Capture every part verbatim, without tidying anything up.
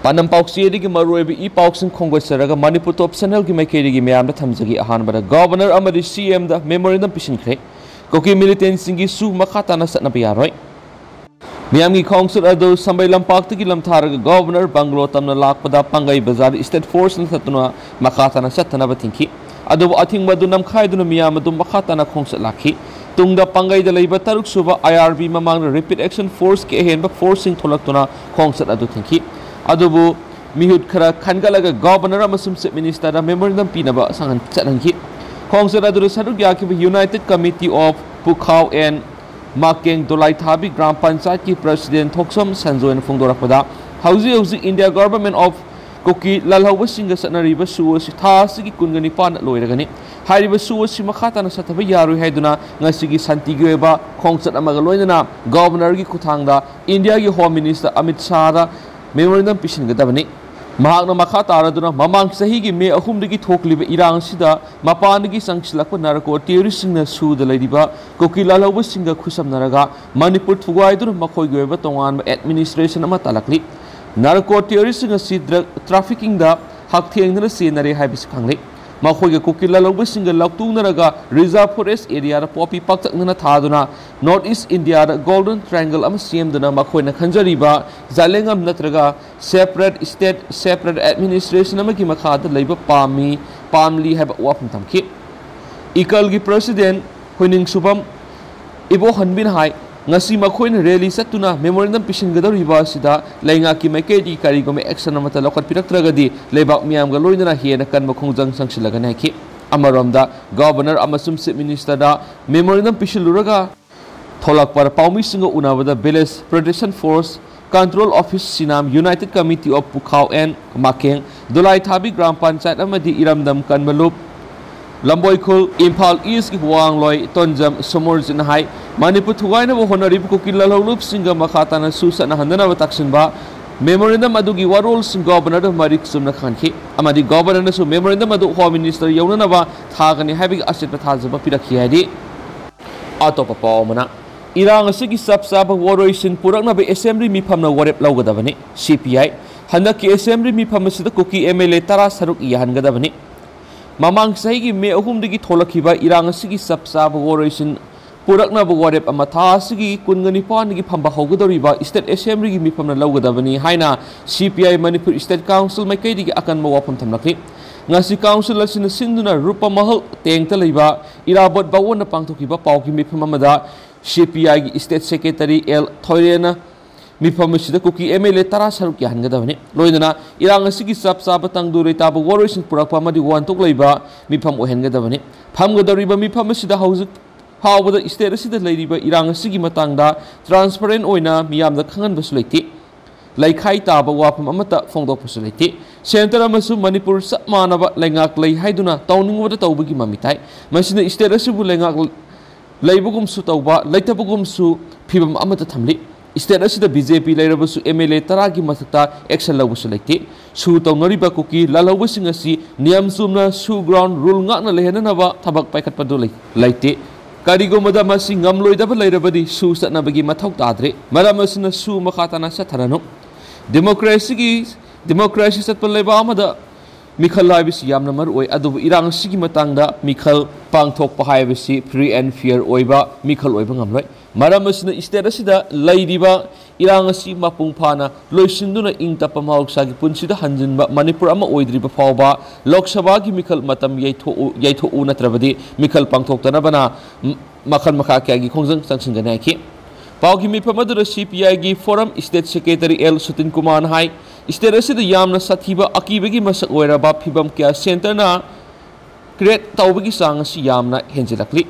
ꯄꯥꯟꯗꯝ ꯄꯥꯎꯆꯦꯗꯒꯤ ꯃꯔꯨꯑꯣꯏꯕ ꯏ ꯄꯥꯎꯁꯤꯡ ꯈꯣꯝꯒꯠꯆꯔꯒ ꯃꯅꯤꯄꯨꯔ ꯇꯣꯞ ꯆꯦꯅꯦꯜꯒꯤ ꯃꯥꯏꯀꯩꯗꯒꯤ ꯃꯌꯥꯝꯗ ꯊꯝꯖꯒꯦ꯫ ꯑꯍꯥꯟꯕꯗ ꯒꯣꯕꯔꯅꯔ ꯑꯃꯗꯤ ꯁꯤ ꯑꯦꯝꯗ ꯃꯦꯃꯣꯔꯦꯟꯗꯝ ꯄꯤꯁꯤꯟꯈ꯭ꯔꯦ꯫ ꯀꯨꯀꯤ ꯃꯤꯂꯤꯇꯦꯟꯁꯤꯡꯒꯤꯁꯨ ꯃꯈꯥ ꯇꯥꯅ ꯆꯠꯅꯕ ꯌꯥꯔꯣꯏ꯫ ꯃꯤꯌꯥꯝꯒꯤ ꯈꯣꯡꯆꯠ ꯑꯗꯨ ꯁꯝꯕꯩ ꯂꯝꯄꯥꯛꯇꯒꯤ ꯂꯝꯊꯥꯔꯒ ꯒꯣꯕꯔꯅꯔ ꯕꯪꯒ꯭ꯂꯣ ꯇꯝꯅ ꯂꯥꯛꯄꯗ ꯄꯥꯡꯒꯩ ꯕꯖꯥꯔꯗ ꯁ꯭ꯇꯦꯠ ꯐꯣꯔꯁꯅ ꯆꯠꯇꯨꯅ ꯃꯈꯥ ꯇꯥꯅ ꯆꯠꯊꯅꯕ ꯊꯤꯡꯈꯤ꯫ ꯑꯗꯨꯕꯨ ꯑꯊꯤꯡꯕ ꯑꯗꯨ ꯅꯝꯈꯥꯏꯗꯨꯅ ꯃꯤꯌꯥꯝ ꯑꯗꯨ ꯃꯈꯥ ꯇꯥꯅ ꯈꯣꯡꯆꯠ ꯂꯥꯛꯈꯤ꯫ ꯇꯨꯡꯗ ꯄꯥꯡꯒꯩꯗ ꯂꯩꯕ ꯇꯔꯨꯛ ꯁꯨꯕ ꯑꯥꯏ ꯑꯥꯔ ꯕꯤ ꯃꯃꯥꯡꯗ ꯔꯦꯄꯤꯗ ꯑꯦꯛꯁꯟ ꯐꯣꯔꯁꯀꯤ ꯑꯍꯦꯟꯕ ꯐꯣꯔꯁꯁꯤꯡ ꯊꯣꯛꯂꯛꯇꯨꯅ ꯈꯣꯡꯆꯠ ꯑꯗꯨ ꯊꯤꯡꯈꯤ꯫ ꯑꯗꯨꯕꯨ ꯃꯤꯍꯨꯠ ꯈꯔ ꯈꯟꯒꯠꯂꯒ ꯒꯣꯕꯔꯅꯔ ꯑꯃꯁꯨꯡ ꯆꯤꯐ ꯃꯤꯅꯤꯁꯇꯔꯗ ꯃꯦꯃꯣꯔꯦꯟꯗꯝ ꯄꯤꯅꯕ ꯁꯪꯍꯟ-, ꯆꯠꯍꯟꯈꯤ꯫ ꯈꯣꯡꯆꯠ ꯑꯗꯨꯗ ꯁꯔꯨꯛ ꯌꯥꯈꯤꯕ united committee of Pukhao and Makeng Dolaithabi gram ꯄꯟꯆꯥꯌꯠꯀꯤ ꯄ꯭ꯔꯁꯤꯗꯦꯟ ꯊꯣꯛꯁꯝ ꯁꯟꯖꯣꯏꯅ ꯐꯣꯡꯗꯣꯔꯛꯄꯗ, ꯍꯧꯖꯤꯛ ꯍꯧꯖꯤꯛ ꯏꯟꯗꯤꯌꯥ ꯒꯣꯚꯔꯟꯃꯦꯟꯠ ꯑꯣꯐ ꯀꯨꯀꯤ ꯂꯥꯜꯍꯧꯕꯁꯤꯡꯒ ꯆꯠꯅꯔꯤꯕ ꯁꯣ ꯑꯁꯤ ꯊꯥ ꯑꯁꯤꯒꯤ ꯀꯨꯟꯒ ꯅꯤꯄꯥꯟꯗ ꯂꯣꯏꯔꯒꯅꯤ꯫ ꯍꯥꯏꯔꯤꯕ ꯁꯣ ꯑꯁꯤ ꯃꯈꯥ ꯇꯥꯅ ꯆꯠꯊꯕ ꯌꯥꯔꯣꯏ ꯍꯥꯏꯗꯨꯅ ꯉꯁꯤꯒꯤ ꯁꯥꯟꯇꯤꯒꯤ ꯑꯣꯏꯕ ꯈꯣꯡꯆꯠ ꯑꯃꯒ ꯂꯣꯏꯅꯅ ꯒꯣꯚꯔꯅꯔꯒꯤ ꯈꯨꯠꯊꯥꯡꯗ ꯏꯟꯗꯤꯌꯥꯒꯤ ꯍꯣꯝ ꯃꯤꯅꯤꯁꯇꯔ ꯑꯃꯤꯠ ꯁꯥꯍꯗ ꯃꯦꯃꯣꯔꯦꯟꯗꯝ ꯄꯤꯁꯤꯟꯒꯗꯕꯅꯤ꯫ ꯃꯍꯥꯛꯅ ꯃꯈꯥ ꯇꯥꯔꯗꯨꯅ ꯃꯃꯥꯡ ꯆꯍꯤꯒꯤ ꯃꯦ ꯑꯍꯨꯝꯗꯒꯤ ꯊꯣꯛꯂꯤꯕ ꯏꯔꯥꯡ ꯑꯁꯤꯗ ꯃꯄꯥꯟꯗꯒꯤ ꯆꯪꯁꯤꯜꯂꯛꯄ ꯅꯥꯔꯀꯣ ꯇꯦꯔꯣꯔꯤꯁꯁꯤꯡꯅ ꯁꯨꯗ ꯂꯩꯔꯤꯕ ꯀꯨꯀꯤ ꯂꯥꯜꯍꯧꯕꯁꯤꯡꯒ ꯈꯨꯠꯁꯝꯅꯔꯒ ꯃꯅꯤꯄꯨꯔ ꯊꯨꯒꯥꯏꯗꯨꯅ ꯃꯈꯣꯏꯒꯤ ꯑꯣꯏꯕ ꯇꯣꯉꯥꯟꯕ ꯑꯦꯗꯃꯤꯅꯤꯁꯇ꯭ꯔꯦꯁꯟ ꯑꯃ ꯇꯥꯂꯛꯂꯤ꯫ ꯅꯥꯔꯀꯣ ꯇꯦꯔꯣꯔꯤꯁꯁꯤꯡ ꯑꯁꯤ ꯗ꯭ꯔꯒ ꯇ꯭ꯔꯥꯐꯤꯀꯤꯡꯗ ꯍꯛꯊꯦꯡꯅꯅ ꯆꯦꯟꯅꯔꯦ ꯍꯥꯏꯕꯁꯤ ꯈꯪꯂꯦ꯫ ꯃꯈꯣꯏꯒ ꯀꯨꯀꯤ ꯂꯥꯜꯍꯧꯕꯁꯤꯡꯒ ꯂꯧꯇꯨꯅꯔꯒ ꯔꯤꯖꯥꯔꯚ ꯐꯣꯔꯦꯁ ꯑꯦꯔꯤꯌꯥꯗ ꯄꯣꯄꯤ ꯄꯥꯛꯇꯛꯅꯅ ꯊꯥꯗꯨꯅ ꯅꯣꯔꯠ ꯏꯁ ꯏꯟꯗꯤꯌꯥꯗ ꯒꯣꯜꯗꯟ ꯇ꯭ꯔꯥꯏꯡꯒꯜ ꯑꯃ ꯁꯦꯝꯗꯨꯅ ꯃꯈꯣꯏꯅ ꯈꯟꯖꯔꯤꯕ ꯖꯥꯂꯦꯡꯉꯝ ꯅꯠꯇ꯭ꯔꯒ ꯁꯦꯄꯔꯦꯠ ꯁ꯭ꯇꯦꯠ, ꯁꯦꯄꯔꯦꯠ ꯑꯦꯗꯃꯤꯅꯤꯁꯇ꯭ꯔꯦꯁꯟ ꯑꯃꯒꯤ ꯃꯈꯥꯗ ꯂꯩꯕ ꯄꯥꯝꯃꯤ, ꯄꯥꯝꯂꯤ ꯍꯥꯏꯕ ꯋꯥꯐꯝ ꯊꯝꯈꯤ꯫ ꯏꯀꯜꯒꯤ ꯄ꯭ꯔꯁꯤꯗꯦꯟ ꯍꯨꯏꯅꯤꯡꯁꯨꯕꯝ ꯏꯕꯣꯍꯟꯕꯤꯅ ꯍꯥꯏ, ꯉꯁꯤ ꯃꯈꯣꯏꯅ ꯔꯦꯂꯤ ꯆꯠꯇꯨꯅ ꯃꯦꯃꯣꯔꯦꯟꯗꯝ ꯄꯤꯁꯤꯟꯒꯗꯧꯔꯤꯕ ꯑꯁꯤꯗ ꯂꯩꯉꯥꯛꯀꯤ ꯃꯥꯏꯀꯩꯗꯒꯤ ꯀꯔꯤꯒꯨꯝꯕ ꯑꯦꯛꯁꯟ ꯑꯃꯠꯇ ꯂꯧꯈꯠꯄꯤꯔꯛꯇ꯭ꯔꯒꯗꯤ ꯂꯩꯕꯥꯛ ꯃꯤꯌꯥꯝꯒ ꯂꯣꯏꯅꯅ ꯍꯦꯟꯅ ꯀꯟꯕ ꯈꯣꯡꯖꯪ ꯆꯪꯁꯤꯜꯂꯒꯅꯤ ꯍꯥꯏꯈꯤ꯫ ꯑꯃꯔꯣꯝꯗ ꯒꯣꯚꯔꯅꯔ ꯑꯃꯁꯨꯡ ꯆꯤꯐ ꯃꯤꯅꯤꯁꯇꯔꯗ ꯃꯦꯃꯣꯔꯦꯟꯗꯝ ꯄꯤꯁꯤꯜꯂꯨꯔꯒ ꯊꯣꯛꯂꯛꯄ ꯄꯥꯎꯃꯤꯁꯤꯡꯒ ꯎꯅꯕꯗ village protection force, control office ꯁꯤꯅꯥꯝ, united committee of Pukhao and Makeng, Dolaithabi gram panchayat ꯑꯃꯗꯤ ꯏꯔꯝꯗꯝ ꯀꯟꯕꯂꯨꯞ, ꯂꯝꯕꯣꯏꯈꯨꯜ, ꯏꯝꯐꯥꯜ ꯏꯁꯀꯤ ꯋꯥꯡꯂꯣꯏ ꯇꯣꯟꯖꯝ ꯁꯣꯃꯣꯔꯖꯤꯠꯅ ꯍꯥꯏ, ꯃꯅꯤꯄꯨꯔ ꯊꯨꯒꯥꯏꯅꯕ ꯍꯣꯠꯅꯔꯤꯕ ꯀꯨꯀꯤ ꯂꯥꯜꯍꯧꯂꯨꯞꯁꯤꯡꯒ ꯃꯈꯥ ꯇꯥꯅ ꯁꯨ ꯆꯠꯅꯍꯟꯗꯅꯕ ꯇꯥꯛꯁꯤꯟꯕ ꯃꯦꯃꯣꯔꯦꯟꯗꯝ ꯑꯗꯨꯒꯤ ꯋꯥꯔꯣꯜꯁꯤꯡ ꯒꯣꯚꯔꯅꯔꯗ ꯃꯔꯤꯛ ꯆꯨꯝꯅ ꯈꯪꯍꯟꯈꯤ ꯑꯃꯗꯤ ꯒꯣꯚꯔꯅꯔꯅꯁꯨ ꯃꯦꯃꯣꯔꯦꯟꯗꯝ ꯑꯗꯨ ꯍꯣꯝ ꯃꯤꯅꯤꯁꯇꯔ ꯌꯧꯅꯅꯕ ꯊꯥꯒꯅꯤ ꯍꯥꯏꯕꯒꯤ ꯑꯆꯦꯠꯄ ꯊꯥꯖꯕ ꯄꯤꯔꯛꯈꯤ ꯍꯥꯏꯔꯤ꯫ ꯑꯇꯣꯞꯄ ꯄꯥꯎ ꯑꯃꯅ, ꯏꯔꯥꯡ ꯑꯁꯤꯒꯤ ꯆꯞ ꯆꯥꯕ ꯋꯥꯔꯣꯏꯁꯤꯟ ꯄꯨꯔꯛꯅꯕ ꯑꯦꯁꯦꯝꯕ꯭ꯂꯤ ꯃꯤꯐꯝꯅ ꯋꯥꯔꯦꯞ ꯂꯧꯒꯗꯕꯅꯤ, ꯁꯤ ꯄꯤ ꯑꯥꯏ꯫ ꯍꯟꯗꯛꯀꯤ ꯑꯦꯁꯦꯝꯕ꯭ꯂꯤ ꯃꯤꯐꯝ ꯑꯁꯤꯗ ꯀꯨꯀꯤ ꯑꯦꯝ ꯑꯦꯜ ꯑꯦ ꯇꯔꯥ ꯁꯔꯨꯛ ꯌꯥꯍꯟꯒꯗꯕꯅꯤ꯫ ꯃꯃꯥꯡ ꯆꯍꯤꯒꯤ ꯃꯦ ꯑꯍꯨꯝꯗꯒꯤ ꯊꯣꯛꯂꯛꯈꯤꯕ ꯏꯔꯥꯡ ꯑꯁꯤꯒꯤ ꯆꯞ ꯆꯥꯕ ꯋꯥꯔꯣꯏꯁꯤꯟ ꯄꯨꯔꯛꯅꯕ ꯋꯥꯔꯦꯞ ꯑꯃ ꯊꯥ ꯑꯁꯤꯒꯤ ꯀꯨꯟꯒ ꯅꯤꯄꯥꯟꯗꯒꯤ ꯐꯝꯕ ꯍꯧꯒꯗꯧꯔꯤꯕ ꯏꯁꯇꯦꯠ ꯑꯦꯁꯦꯝꯕ꯭ꯂꯤꯒꯤ ꯃꯤꯐꯝꯅ ꯂꯧꯒꯗꯕꯅꯤ ꯍꯥꯏꯅ ꯁꯤ P I Manipur state council ꯃꯥꯏꯀꯩꯗꯒꯤ ꯑꯀꯟꯕ ꯋꯥꯐꯝ ꯊꯝꯂꯛꯂꯤ꯫ ꯉꯁꯤ ꯀꯥꯎꯟꯁꯤꯜ ꯑꯁꯤꯅ ꯁꯤꯟꯗꯨꯅ ꯔꯨꯄꯃꯍꯜ ꯇꯦꯡꯇ ꯂꯩꯕ ꯏꯔꯥꯕꯣꯠ ꯚꯋꯟꯗ ꯄꯥꯡꯊꯣꯛꯈꯤꯕ ꯄꯥꯎꯒꯤ ꯃꯤꯐꯝ ꯑꯃꯗ ꯁꯤ ꯄꯤ ꯑꯥꯏꯒꯤ ꯏꯁꯇꯦꯠ ꯁꯦꯀ꯭ꯔꯦꯇꯔꯤ ꯑꯦꯜ ꯊꯣꯏꯔꯦꯟꯅ ꯃꯤꯐꯝ ꯑꯁꯤꯗ ꯀꯨꯀꯤ ꯑꯦꯝ ꯑꯦꯜ ꯑꯦ ꯇꯔꯥ ꯁꯔꯨꯛ ꯌꯥꯍꯟꯒꯗꯕꯅꯤ꯫ ꯂꯣꯏꯅꯅ ꯏꯔꯥꯡ ꯑꯁꯤꯒꯤ ꯆꯞ ꯆꯥꯕ ꯇꯪꯗꯨ ꯂꯩꯇꯥꯕ ꯋꯥꯔꯣꯏꯁꯤꯟ ꯄꯨꯔꯛꯄ ꯑꯃꯗꯤ ꯋꯥꯍꯟꯊꯣꯛ ꯂꯩꯕ ꯃꯤꯐꯝ ꯑꯣꯏꯍꯟꯒꯗꯕꯅꯤ꯫ ꯐꯝꯒꯗꯧꯔꯤꯕ ꯃꯤꯐꯝ ꯑꯁꯤꯗ ꯍꯧꯖꯤꯛ ꯐꯥꯎꯕꯗ ꯏꯁꯇꯦꯠ ꯑꯁꯤꯗ ꯂꯩꯔꯤꯕ ꯏꯔꯥꯡ ꯑꯁꯤꯒꯤ ꯃꯇꯥꯡꯗ ꯇ꯭ꯔꯥꯟꯁꯄꯔꯦꯟ ꯑꯣꯏꯅ ꯃꯤꯌꯥꯝꯗ ꯈꯪꯍꯟꯕꯁꯨ ꯂꯩꯇꯦ꯫ ꯂꯩꯈꯥꯏ ꯇꯥꯕ ꯋꯥꯐꯝ ꯑꯃꯠꯇ ꯐꯣꯡꯗꯣꯛꯄꯁꯨ ꯂꯩꯇꯦ꯫ ꯁꯦꯟꯇꯔ ꯑꯃꯁꯨꯡ ꯃꯅꯤꯄꯨꯔ ꯆꯞ ꯃꯥꯟꯅꯕ ꯂꯩꯉꯥꯛ ꯂꯩ ꯍꯥꯏꯗꯨꯅ ꯇꯧꯅꯤꯡꯕꯗ ꯇꯧꯕꯒꯤ ꯃꯃꯤ ꯇꯥꯏ꯫ ꯃꯁꯤꯅ ꯏꯁꯇꯦꯠ ꯑꯁꯤꯕꯨ ꯂꯩꯉꯥꯛ ꯂꯩꯕꯒꯨꯝꯁꯨ ꯇꯧꯕ, ꯂꯩꯇꯕꯒꯨꯝꯁꯨ ꯐꯤꯕꯝ ꯑꯃꯠꯇ ꯊꯝꯂꯤ꯫ ꯏꯁꯇꯦꯠ ꯑꯁꯤꯗ ꯕꯤ ꯖꯦ ꯄꯤ ꯂꯩꯔꯕꯁꯨ ꯑꯦꯝ ꯑꯦꯜ ꯑꯦ ꯇꯔꯥꯒꯤ ꯃꯊꯛꯇ ꯑꯦꯛꯁꯟ ꯂꯧꯕꯁꯨ ꯂꯩꯇꯦ꯫ ꯁꯨ ꯇꯧꯅꯔꯤꯕ ꯀꯨꯀꯤ ꯂꯥꯜꯍꯧꯕꯁꯤꯡ ꯑꯁꯤ ꯅꯤꯌꯝ ꯆꯨꯝꯅ ꯁꯨ ꯒ꯭ꯔꯥꯎꯟ ꯔꯨꯜ ꯉꯥꯛꯅ ꯂꯩꯍꯟꯅꯅꯕ ꯊꯕꯛ ꯄꯥꯏꯈꯠꯄꯗꯨ ꯂꯩ-, ꯂꯩꯇꯦ꯫ ꯀꯔꯤꯒꯨꯝꯕꯗ ꯃꯁꯤ ꯉꯝꯂꯣꯏꯗꯕ ꯂꯩꯔꯕꯗꯤ ꯁꯨ ꯆꯠꯅꯕꯒꯤ ꯃꯊꯧ ꯇꯥꯗ꯭ꯔꯦ꯫ ꯃꯔꯝ ꯑꯁꯤꯅ ꯁꯨ ꯃꯈꯥ ꯇꯥꯅ ꯆꯠꯊꯔꯅꯨ꯫ ꯗꯦꯃꯣꯀ꯭ꯔꯦꯁꯤꯒꯤ, ꯗꯦꯃꯣꯀ꯭ꯔꯦꯁꯤ ꯆꯠꯄ ꯂꯩꯕꯥꯛ ꯑꯃꯗ ꯃꯤꯈꯜ ꯍꯥꯏꯕꯁꯤ ꯌꯥꯝꯅ ꯃꯔꯨ ꯑꯣꯏ, ꯑꯗꯨꯕꯨ ꯏꯔꯥꯡ ꯑꯁꯤꯒꯤ ꯃꯇꯥꯡꯗ ꯃꯤꯈꯜ ꯄꯥꯡꯊꯣꯛꯄ ꯍꯥꯏꯕꯁꯤ free and fair ꯑꯣꯏꯕ ꯃꯤꯈꯜ ꯑꯣꯏꯕ ꯉꯝꯂꯣꯏ꯫ ꯃꯔꯝ ꯑꯁꯤꯅ ꯏꯁꯇꯦꯠ ꯑꯁꯤꯗ ꯂꯩꯔꯤꯕ ꯏꯔꯥꯡ ꯑꯁꯤ ꯃꯄꯨꯡ ꯐꯥꯅ ꯂꯣꯏꯁꯤꯟꯗꯨꯅ ꯏꯪ ꯇꯞꯄ ꯃꯍꯧꯁꯥꯒꯤ ꯄꯨꯟꯁꯤꯗ ꯍꯟꯖꯤꯟꯕ ꯃꯅꯤꯄꯨꯔ ꯑꯃ ꯑꯣꯏꯗ꯭ꯔꯤꯕ ꯐꯥꯎꯕ ꯂꯣꯛ ꯁꯚꯥꯒꯤ ꯃꯤꯈꯜ ꯃꯇꯝ ꯌꯩꯊꯣꯛꯎ, ꯌꯩꯊꯣꯛꯎ ꯅꯠꯇ꯭ꯔꯕꯗꯤ ꯃꯤꯈꯜ ꯄꯥꯡꯊꯣꯛꯇꯅꯕꯅ ꯃ-, ꯃꯈꯜ ꯃꯈꯥ ꯀꯌꯥꯒꯤ ꯈꯣꯡꯖꯪ ꯆꯪꯁꯤꯟꯒꯅꯤ ꯍꯥꯏꯈꯤ꯫ ꯄꯥꯎꯒꯤ ꯃꯤꯐꯝ ꯑꯗꯨꯗ ꯁꯤ ꯄꯤ ꯑꯥꯏꯒꯤ ꯐꯣꯔꯝ ꯏꯁꯇꯦꯠ ꯁꯦꯀ꯭ꯔꯦꯇꯔꯤ ꯑꯦꯜ ꯁꯨꯇꯤꯟ ꯀꯨꯃꯥꯔꯅ ꯍꯥꯏ, ꯏꯁꯇꯦꯠ ꯑꯁꯤꯗ ꯌꯥꯝꯅ ꯁꯥꯊꯤꯕ ꯑꯀꯤꯕꯒꯤ ꯃꯁꯛ ꯑꯣꯏꯔꯕ ꯐꯤꯕꯝ ꯀꯌꯥ ꯁꯦꯟꯇꯔꯅ ꯀ꯭ꯔꯤꯌꯦꯠ ꯇꯧꯕꯒꯤ ꯆꯥꯡ ꯑꯁꯤ ꯌꯥꯝꯅ ꯍꯦꯟꯖꯤꯜꯂꯛꯂꯤ꯫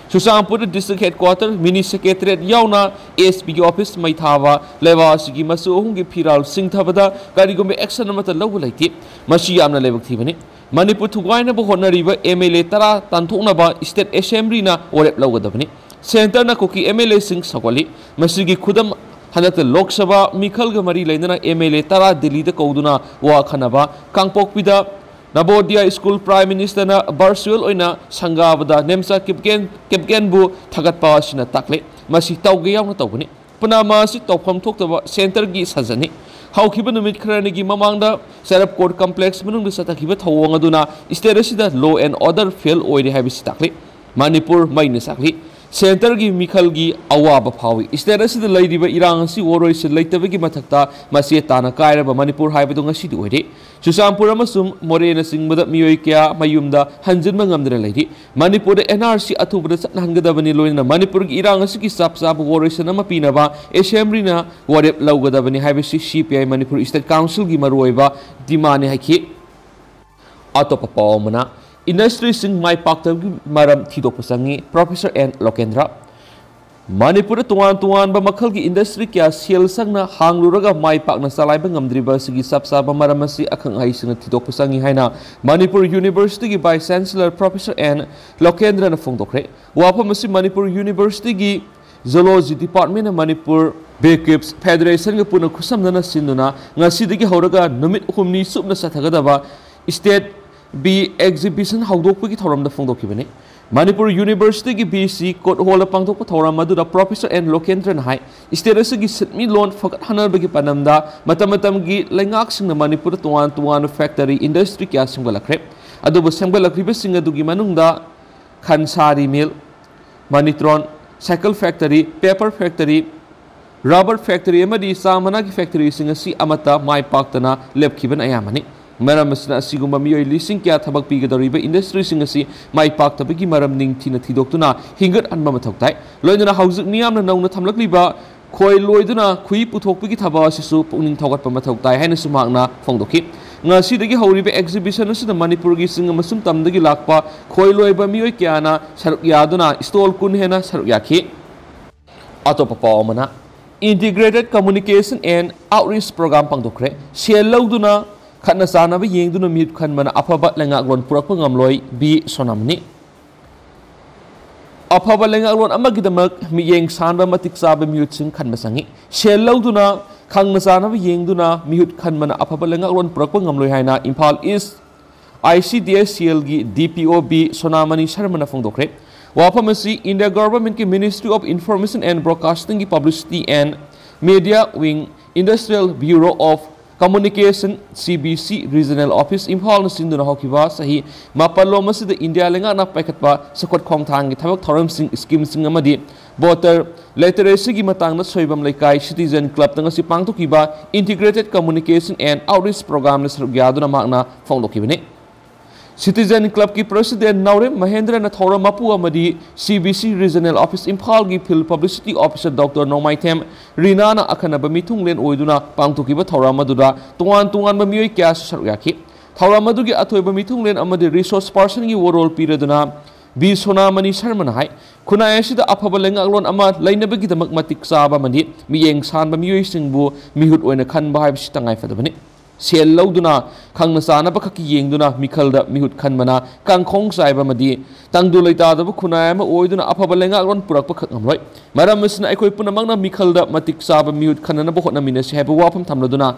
ꯆꯨꯔꯆꯥꯟꯄꯨꯔꯗ ꯗꯤꯁꯇ꯭ꯔꯤꯛ ꯍꯦꯗꯀ꯭ꯋꯥꯇꯔ, ꯃꯤꯅꯤ ꯁꯦꯀ꯭ꯔꯦꯇꯔꯤꯌꯦꯠ ꯌꯥꯎꯅ ꯑꯦꯁ ꯄꯤꯒꯤ ꯑꯣꯐꯤꯁ ꯃꯩ ꯊꯥꯕ, ꯂꯩꯕꯥꯛ ꯑꯁꯤꯒꯤ ꯃꯆꯨ ꯑꯍꯨꯝꯒꯤ ꯐꯤꯔꯥꯜ ꯁꯤꯡꯊꯕꯗ ꯀꯔꯤꯒꯨꯝꯕ ꯑꯦꯛꯁꯟ ꯑꯃꯠꯇ ꯂꯧꯕ ꯂꯩꯇꯦ꯫ ꯃꯁꯤ ꯌꯥꯝꯅ ꯂꯥꯏꯕꯛ ꯊꯤꯕꯅꯤ꯫ ꯃꯅꯤꯄꯨꯔ ꯊꯨꯒꯥꯏꯅꯕ ꯍꯣꯠꯅꯔꯤꯕ ꯑꯦꯝ ꯑꯦꯜ ꯑꯦ ꯇꯔꯥ ꯇꯥꯟꯊꯣꯛꯅꯕ ꯏꯁꯇꯦꯠ ꯑꯦꯁꯦꯝꯕ꯭ꯂꯤꯅ ꯋꯥꯔꯦꯞ ꯂꯧꯒꯗꯕꯅꯤ꯫ ꯁꯦꯟꯇꯔꯅ ꯀꯨꯀꯤ ꯑꯦꯝ ꯑꯦꯜ ꯑꯦꯁꯤꯡ ꯁꯧꯒꯠꯂꯤ꯫ ꯃꯁꯤꯒꯤ ꯈꯨꯗꯝ ꯍꯟꯗꯛꯇ ꯂꯣꯛ ꯁꯚꯥ ꯃꯤꯈꯜꯒ ꯃꯔꯤ ꯂꯩꯅꯅ ꯑꯦꯝ ꯑꯦꯜ ꯑꯦ ꯇꯔꯥ ꯗꯤꯜꯂꯤꯗ ꯀꯧꯗꯨꯅ ꯋꯥ ꯈꯟꯅꯕ, ꯀꯥꯡꯄꯣꯛꯄꯤꯗ ꯅꯕꯣꯗꯤꯌꯥ ꯁ꯭ꯀꯨꯜ ꯄ꯭ꯔꯥꯏꯝ ꯃꯤꯅꯤꯁꯇꯔꯅ ꯚꯔꯆꯨꯋꯦꯜ ꯑꯣꯏꯅ ꯁꯪꯒꯥꯕꯗ ꯅꯦꯝꯆꯥ ꯀꯤꯞꯒꯦꯟ, ꯀꯤꯞꯒꯦꯟꯕꯨ ꯊꯥꯒꯠꯄ ꯑꯁꯤꯅ ꯇꯥꯛꯂꯦ꯫ ꯃꯁꯤ ꯇꯧꯒꯦ ꯌꯥꯎꯅ ꯇꯧꯒꯅꯤ꯫ ꯄꯨꯅꯥꯃꯥ ꯑꯁꯤ ꯇꯧꯐꯝ ꯊꯣꯛꯇꯕ ꯁꯦꯟꯇꯔꯒꯤ ꯁꯥꯖꯟꯅꯤ꯫ ꯍꯧꯈꯤꯕ ꯅꯨꯃꯤꯠ ꯈꯔꯅꯤꯒꯤ ꯃꯃꯥꯡꯗ ꯆꯔꯞ ꯀꯣꯔꯠ ꯀꯝꯄ꯭ꯂꯦꯛꯁ ꯃꯅꯨꯡꯗ ꯆꯠꯊꯈꯤꯕ ꯊꯧꯑꯣꯡ ꯑꯗꯨꯅ ꯁ꯭ꯇꯦꯠ ꯑꯁꯤꯗ ꯂꯣ ꯑꯦꯟ ꯑꯣꯔꯗꯔ ꯐꯦꯜ ꯑꯣꯏꯔꯦ ꯍꯥꯏꯕꯁꯤ ꯇꯥꯛꯂꯤ꯫ ꯃꯅꯤꯄꯨꯔ ꯃꯩꯅ ꯆꯥꯛꯂꯤ꯫ ꯁꯦꯟꯇꯔꯒꯤ ꯃꯤꯈꯜꯒꯤ ꯑꯋꯥꯕ ꯐꯥꯎꯏ꯫ ꯁ꯭ꯇꯦꯠ ꯑꯁꯤꯗ ꯂꯩꯔꯤꯕ ꯏꯔꯥꯡ ꯑꯁꯤ ꯋꯥꯔꯣꯏꯁꯤꯟ ꯂꯩꯇꯕꯒꯤ ꯃꯊꯛꯇ ꯃꯆꯦ ꯇꯥꯅ ꯀꯥꯏꯔꯕ ꯃꯅꯤꯄꯨꯔ ꯍꯥꯏꯕꯗꯨ ꯉꯁꯤꯗꯤ ꯑꯣꯏꯔꯦ꯫ ꯆꯨꯔꯆꯥꯟꯄꯨꯔ ꯑꯃꯁꯨꯡ ꯃꯣꯔꯦꯅꯆꯤꯡꯕꯗ ꯃꯤꯑꯣꯏ ꯀꯌꯥ ꯃꯌꯨꯝꯗ ꯍꯟꯖꯤꯟꯕ ꯉꯝꯗꯅ ꯂꯩꯔꯤ꯫ ꯃꯅꯤꯄꯨꯔꯗ ꯑꯦꯟ ꯑꯥꯔ ꯁꯤ ꯑꯊꯨꯕꯗ ꯆꯠꯅꯍꯟꯒꯗꯕꯅꯤ, ꯂꯣꯏꯅꯅ ꯃꯅꯤꯄꯨꯔꯒꯤ ꯏꯔꯥꯡ ꯑꯁꯤꯒꯤ ꯆꯞ ꯆꯥꯕ ꯋꯥꯔꯣꯏꯁꯤꯟ ꯑꯃ ꯄꯤꯅꯕ ꯑꯦꯁꯦꯝꯕ꯭ꯂꯤꯅ ꯋꯥꯔꯦꯞ ꯂꯧꯒꯗꯕꯅꯤ ꯍꯥꯏꯕꯁꯤ ꯁꯤ ꯄꯤ ꯑꯥꯏ ꯃꯅꯤꯄꯨꯔ ꯁ꯭ꯇꯦꯠ ꯀꯥꯎꯟꯁꯤꯜꯒꯤ ꯃꯔꯨꯑꯣꯏꯕ ꯗꯤꯃꯥꯟꯅꯤ ꯍꯥꯏꯈꯤ꯫ ꯑꯇꯣꯞꯄ ꯄꯥꯎ ꯑꯃꯅ, ꯏꯟꯗꯁꯇ꯭ꯔꯤꯁꯤꯡ ꯃꯥꯏ ꯄꯥꯛꯇꯕꯒꯤ ꯃꯔꯝ ꯊꯤꯗꯣꯛꯄ ꯆꯪꯉꯤ, ꯄ꯭ꯔꯣꯐꯦꯁꯔ ꯑꯦꯟ ꯂꯣꯀꯦꯟꯗ꯭ꯔ꯫ ꯃꯅꯤꯄꯨꯔꯗ ꯇꯣꯉꯥꯟ ꯇꯣꯉꯥꯟꯕ ꯃꯈꯜꯒꯤ ꯏꯟꯗꯁꯇ꯭ꯔꯤ ꯀꯌꯥ ꯁꯦꯜ ꯆꯪꯅ ꯍꯥꯡꯂꯨꯔꯒ ꯃꯥꯏ ꯄꯥꯛꯅ ꯆꯂꯥꯏꯕ ꯉꯝꯗ꯭ꯔꯤꯕ ꯑꯁꯤꯒꯤ ꯆꯞ ꯆꯥꯕ ꯃꯔꯝ ꯑꯁꯤ ꯑꯈꯪ ꯑꯍꯩꯁꯤꯡꯅ ꯊꯤꯗꯣꯛꯄ ꯆꯪꯉꯤ ꯍꯥꯏꯅ ꯃꯅꯤꯄꯨꯔ ꯌꯨꯅꯤꯚꯔꯁꯤꯇꯤꯒꯤ ꯚꯥꯏꯁ ꯆꯥꯟꯁꯦꯂꯔ ꯄ꯭ꯔꯣꯐꯦꯁꯔ ꯑꯦꯟ ꯂꯣꯀꯦꯟꯗ꯭ꯔꯅ ꯐꯣꯡꯗꯣꯛꯈ꯭ꯔꯦ꯫ ꯋꯥꯐꯝ ꯑꯁꯤ ꯃꯅꯤꯄꯨꯔ ꯌꯨꯅꯤꯚꯔꯁꯤꯇꯤꯒꯤ ꯖꯨꯂꯣꯖꯤ ꯗꯤꯄꯥꯔꯠꯃꯦꯟꯅ ꯃꯅꯤꯄꯨꯔ ꯕꯤꯀꯤꯞꯁ ꯐꯦꯗꯔꯦꯁꯟꯒ ꯄꯨꯟꯅ ꯈꯨꯠꯁꯝꯅꯅ ꯁꯤꯟꯗꯨꯅ ꯉꯁꯤꯗꯒꯤ ꯍꯧꯔꯒ ꯅꯨꯃꯤꯠ ꯍꯨꯝꯅꯤ ꯆꯨꯞꯅ ꯆꯠꯊꯒꯗꯕ ꯁ꯭ꯇꯦꯠ ꯕꯤ ꯑꯦꯛꯖꯤꯕꯤꯁꯟ ꯍꯧꯗꯣꯛꯄꯒꯤ ꯊꯧꯔꯝꯗ ꯐꯣꯡꯗꯣꯛꯈꯤꯕꯅꯤ꯫ ꯃꯅꯤꯄꯨꯔ ꯌꯨꯅꯤꯚꯔꯁꯤꯇꯤꯒꯤ ꯕꯤ ꯁꯤ ꯀꯣꯔꯠ ꯍꯣꯜꯗ ꯄꯥꯡꯊꯣꯛꯄ ꯊꯧꯔꯝ ꯑꯗꯨꯗ ꯄ꯭ꯔꯣꯐꯦꯁꯔ ꯑꯦꯟ ꯂꯣꯀꯦꯟꯗ꯭ꯔꯅ ꯍꯥꯏ, ꯁ꯭ꯇꯦꯠ ꯑꯁꯤꯒꯤ ꯁꯦꯟꯃꯤꯠꯂꯣꯟ ꯐꯒꯠꯍꯟꯅꯕꯒꯤ ꯄꯥꯟꯗꯝꯗ ꯃꯇꯝ ꯃꯇꯝꯒꯤ ꯂꯩꯉꯥꯛꯁꯤꯡꯅ ꯃꯅꯤꯄꯨꯔꯗ ꯇꯣꯉꯥꯟ ꯇꯣꯉꯥꯟꯕ ꯐꯦꯛꯇꯔꯤ, ꯏꯟꯗꯁꯇ꯭ꯔꯤ ꯀꯌꯥ ꯁꯦꯝꯒꯠꯂꯛꯈ꯭ꯔꯦ꯫ ꯑꯗꯨꯕꯨ ꯁꯦꯝꯒꯠꯂꯛꯂꯤꯕꯁꯤꯡ ꯑꯗꯨꯒꯤ ꯃꯅꯨꯡꯗ Khandsari mill, Manitron, cycle factory, paper factory, rubber factory ꯑꯃꯗꯤ ꯆꯥ ꯃꯅꯥꯒꯤ ꯐꯦꯛꯇꯔꯤꯁꯤꯡ ꯑꯁꯤ ꯑꯃꯠꯇ ꯃꯥꯏ ꯄꯥꯛꯇꯅ ꯂꯦꯞꯈꯤꯕꯅ ꯑꯌꯥꯝꯕꯅꯤ꯫ ꯃꯔꯝ ꯑꯁꯤꯅ ꯑꯁꯤꯒꯨꯝꯕ ꯃꯤꯑꯣꯏ ꯂꯤꯁꯤꯡ ꯀꯌꯥ ꯊꯕꯛ ꯄꯤꯒꯗꯧꯔꯤꯕ ꯏꯟꯗꯁꯇ꯭ꯔꯤꯁꯤꯡ ꯑꯁꯤ ꯃꯥꯏ ꯄꯥꯛꯇꯕꯒꯤ ꯃꯔꯝ ꯅꯤꯡꯊꯤꯅ ꯊꯤꯗꯣꯛꯇꯨꯅ ꯍꯤꯡꯒꯠꯍꯟꯕ ꯃꯊꯧ ꯇꯥꯏ꯫ ꯂꯣꯏꯅꯅ ꯍꯧꯖꯤꯛ ꯃꯤꯌꯥꯝꯅ ꯅꯧꯅ ꯊꯝꯂꯛꯂꯤꯕ ꯈꯣꯏ ꯂꯣꯏꯗꯨꯅ ꯈꯨꯏ ꯄꯨꯊꯣꯛꯄꯒꯤ ꯊꯕꯛ ꯑꯁꯤꯁꯨ ꯄꯨꯛꯅꯤꯡ ꯊꯧꯒꯠꯄ ꯃꯊꯧ ꯇꯥꯏ ꯍꯥꯏꯅꯁꯨ ꯃꯍꯥꯛꯅ ꯐꯣꯡꯗꯣꯛꯈꯤ꯫ ꯉꯁꯤꯗꯒꯤ ꯍꯧꯔꯤꯕ ꯑꯦꯛꯖꯤꯕꯤꯁꯟ ꯑꯁꯤꯗ ꯃꯅꯤꯄꯨꯔꯒꯤ ꯆꯤꯡ ꯑꯃꯁꯨꯡ ꯇꯝꯗꯒꯤ ꯂꯥꯛꯄ ꯈꯣꯏ ꯂꯣꯏꯕ ꯃꯤꯑꯣꯏ ꯀꯌꯥꯅ ꯁꯔꯨꯛ ꯌꯥꯗꯨꯅ ꯁ꯭ꯇꯣꯜ ꯀꯨꯟ ꯍꯦꯟꯅ ꯁꯔꯨꯛ ꯌꯥꯈꯤ꯫ ꯑꯇꯣꯞꯄ ꯄꯥꯎ ꯑꯃꯅ, Integrated Communication and Outreach Program ꯄꯥꯡꯊꯣꯛꯈ꯭ꯔꯦ꯫ ꯁꯦꯜ ꯂꯧꯗꯨꯅ ꯈꯠꯅ ꯆꯥꯅꯕ ꯌꯦꯡꯗꯨꯅ ꯃꯤꯍꯨꯠ ꯈꯟꯕꯅ ꯑꯐꯕ ꯂꯩꯉꯥꯛꯂꯣꯟ ꯄꯨꯔꯛꯄ ꯉꯝꯂꯣꯏ, ꯕꯤ ꯁꯣꯅꯥꯃꯅꯤ꯫ ꯑꯐꯕ ꯂꯩꯉꯥꯛꯂꯣꯟ ꯑꯃꯒꯤꯗꯃꯛ ꯃꯤꯠꯌꯦꯡ ꯁꯥꯟꯕ ꯃꯇꯤꯛ ꯆꯥꯕ ꯃꯤꯍꯨꯠꯁꯤꯡ ꯈꯟꯕ ꯆꯪꯏ꯫ ꯁꯦꯜ ꯂꯧꯗꯨꯅ, ꯈꯪꯅ ꯆꯥꯅꯕ ꯌꯦꯡꯗꯨꯅ ꯃꯤꯍꯨꯠ ꯈꯟꯕꯅ ꯑꯐꯕ ꯂꯩꯉꯥꯛꯂꯣꯟ ꯄꯨꯔꯛꯄ ꯉꯝꯂꯣꯏ ꯍꯥꯏꯅ ꯏꯝꯐꯥꯜ ꯏꯁ I C D S C ꯑꯦꯜꯒꯤ ꯗꯤ ꯄꯤ ꯑꯣ ꯕꯤ ꯁꯣꯅꯥꯃꯅꯤ ꯁꯔꯃꯅ ꯐꯣꯡꯗꯣꯛꯈ꯭ꯔꯦ꯫ ꯋꯥꯐꯝ ꯑꯁꯤ ꯏꯟꯗꯤꯌꯥ ꯒꯚꯔꯟꯃꯦꯟꯠꯀꯤ Ministry of Information and Broadcastingꯒꯤ Publicity and Media Wing Industrial Bureau of Communication, C B C, Regional Office, ꯏꯝꯐꯥꯜꯅ ꯁꯤꯟꯗꯨꯅ ꯍꯧꯈꯤꯕ ꯆꯍꯤ ꯃꯥꯄꯜꯂꯣꯝ ꯑꯁꯤꯗ ꯏꯟꯗꯤꯌꯥ ꯂꯩꯉꯥꯛꯅ ꯄꯥꯏꯈꯠꯄ ꯆꯥꯎꯈꯠ ꯈꯣꯡꯊꯥꯡꯒꯤ ꯊꯕꯛ ꯊꯧꯔꯝꯁꯤꯡ, ꯁ꯭ꯀꯤꯝꯁꯤꯡ ꯑꯃꯗꯤ ꯚꯣꯇꯔ ꯂꯤꯇꯔꯦꯁꯤꯒꯤ ꯃꯇꯥꯡꯗ ꯁꯣꯏꯕꯝ ꯂꯩꯀꯥꯏ ꯁꯤꯇꯤꯖꯟ ꯀ꯭ꯂꯕꯇ ꯉꯁꯤ ꯄꯥꯡꯊꯣꯛꯈꯤꯕ Integrated Communication and Outreach Programꯗ ꯁꯔꯨꯛ ꯌꯥꯗꯨꯅ ꯃꯍꯥꯛꯅ ꯐꯣꯡꯗꯣꯛꯈꯤꯕꯅꯤ꯫ ꯁꯤꯇꯤꯖꯟ ꯀ꯭ꯂꯕꯀꯤ ꯄ꯭ꯔꯦꯁꯤꯗꯦꯟ ꯅꯥꯎꯔꯦꯝ ꯃꯍꯦꯟꯗ꯭ꯔꯅ ꯊꯧꯔꯝ ꯃꯄꯨ ꯑꯃꯗꯤ C B C Regional Office ꯏꯝꯐꯥꯜꯒꯤ Field Publicity Officer Doctor ꯅꯣꯡꯃꯥꯏꯊꯦꯝ ꯔꯤꯅꯥꯅ ꯑꯈꯟꯅꯕ ꯃꯤꯊꯨꯡꯂꯦꯟ ꯑꯣꯏꯗꯨꯅ ꯄꯥꯡꯊꯣꯛꯈꯤꯕ ꯊꯧꯔꯝ ꯑꯗꯨꯗ ꯇꯣꯉꯥꯟ ꯇꯣꯉꯥꯟꯕ ꯃꯤꯑꯣꯏ ꯀꯌꯥꯁꯨ ꯁꯔꯨꯛ ꯌꯥꯈꯤ꯫ ꯊꯧꯔꯝ ꯑꯗꯨꯒꯤ ꯑꯊꯣꯏꯕ ꯃꯤꯊꯨꯡꯂꯦꯟ ꯑꯃꯗꯤ resource personꯒꯤ ꯋꯥꯔꯣꯜ ꯄꯤꯔꯗꯨꯅ ꯕꯤ ꯁꯣꯅꯥꯃꯅꯤ ꯁꯔꯃꯅ ꯍꯥꯏ, ꯈꯨꯟꯅꯥꯏ ꯑꯁꯤꯗ ꯑꯐꯕ ꯂꯩꯉꯥꯛꯂꯣꯟ ꯑꯃ ꯂꯩꯅꯕꯒꯤꯗꯃꯛ ꯃꯇꯤꯛ ꯆꯥꯕ ꯑꯃꯗꯤ ꯃꯤꯠꯌꯦꯡ ꯁꯥꯟꯕ ꯃꯤꯑꯣꯏꯁꯤꯡꯕꯨ ꯃꯤꯍꯨꯠ ꯑꯣꯏꯅ ꯈꯟꯕ ꯍꯥꯏꯕꯁꯤ ꯇꯉꯥꯏꯐꯗꯕꯅꯤ꯫ ꯁꯦꯜ ꯂꯧꯗꯨꯅ ꯈꯪꯅ ꯆꯥꯅꯕ ꯈꯛꯀꯤ ꯌꯦꯡꯗꯨꯅ ꯃꯤꯈꯜꯗ ꯃꯤꯍꯨꯠ ꯈꯟꯕꯅ ꯀꯥꯡꯈꯣꯡ ꯆꯥꯏꯕ ꯑꯃꯗꯤ ꯇꯪꯗꯨ ꯂꯩꯇꯥꯗꯕ ꯈꯨꯟꯅꯥꯏ ꯑꯃ ꯑꯣꯏꯗꯨꯅ ꯑꯐꯕ ꯂꯩꯉꯥꯛꯂꯣꯟ ꯄꯨꯔꯛꯄ ꯈꯛ ꯉꯝꯂꯣꯏ꯫ ꯃꯔꯝ ꯑꯁꯤꯅ ꯑꯩꯈꯣꯏ ꯄꯨꯝꯅꯃꯛꯅ ꯃꯤꯈꯜꯗ ꯃꯇꯤꯛ ꯆꯥꯕ ꯃꯤꯍꯨꯠ ꯈꯟꯅꯅꯕ ꯍꯣꯠꯅꯃꯤꯟꯅꯁꯤ ꯍꯥꯏꯕ ꯋꯥꯐꯝ ꯊꯝꯂꯗꯨꯅ,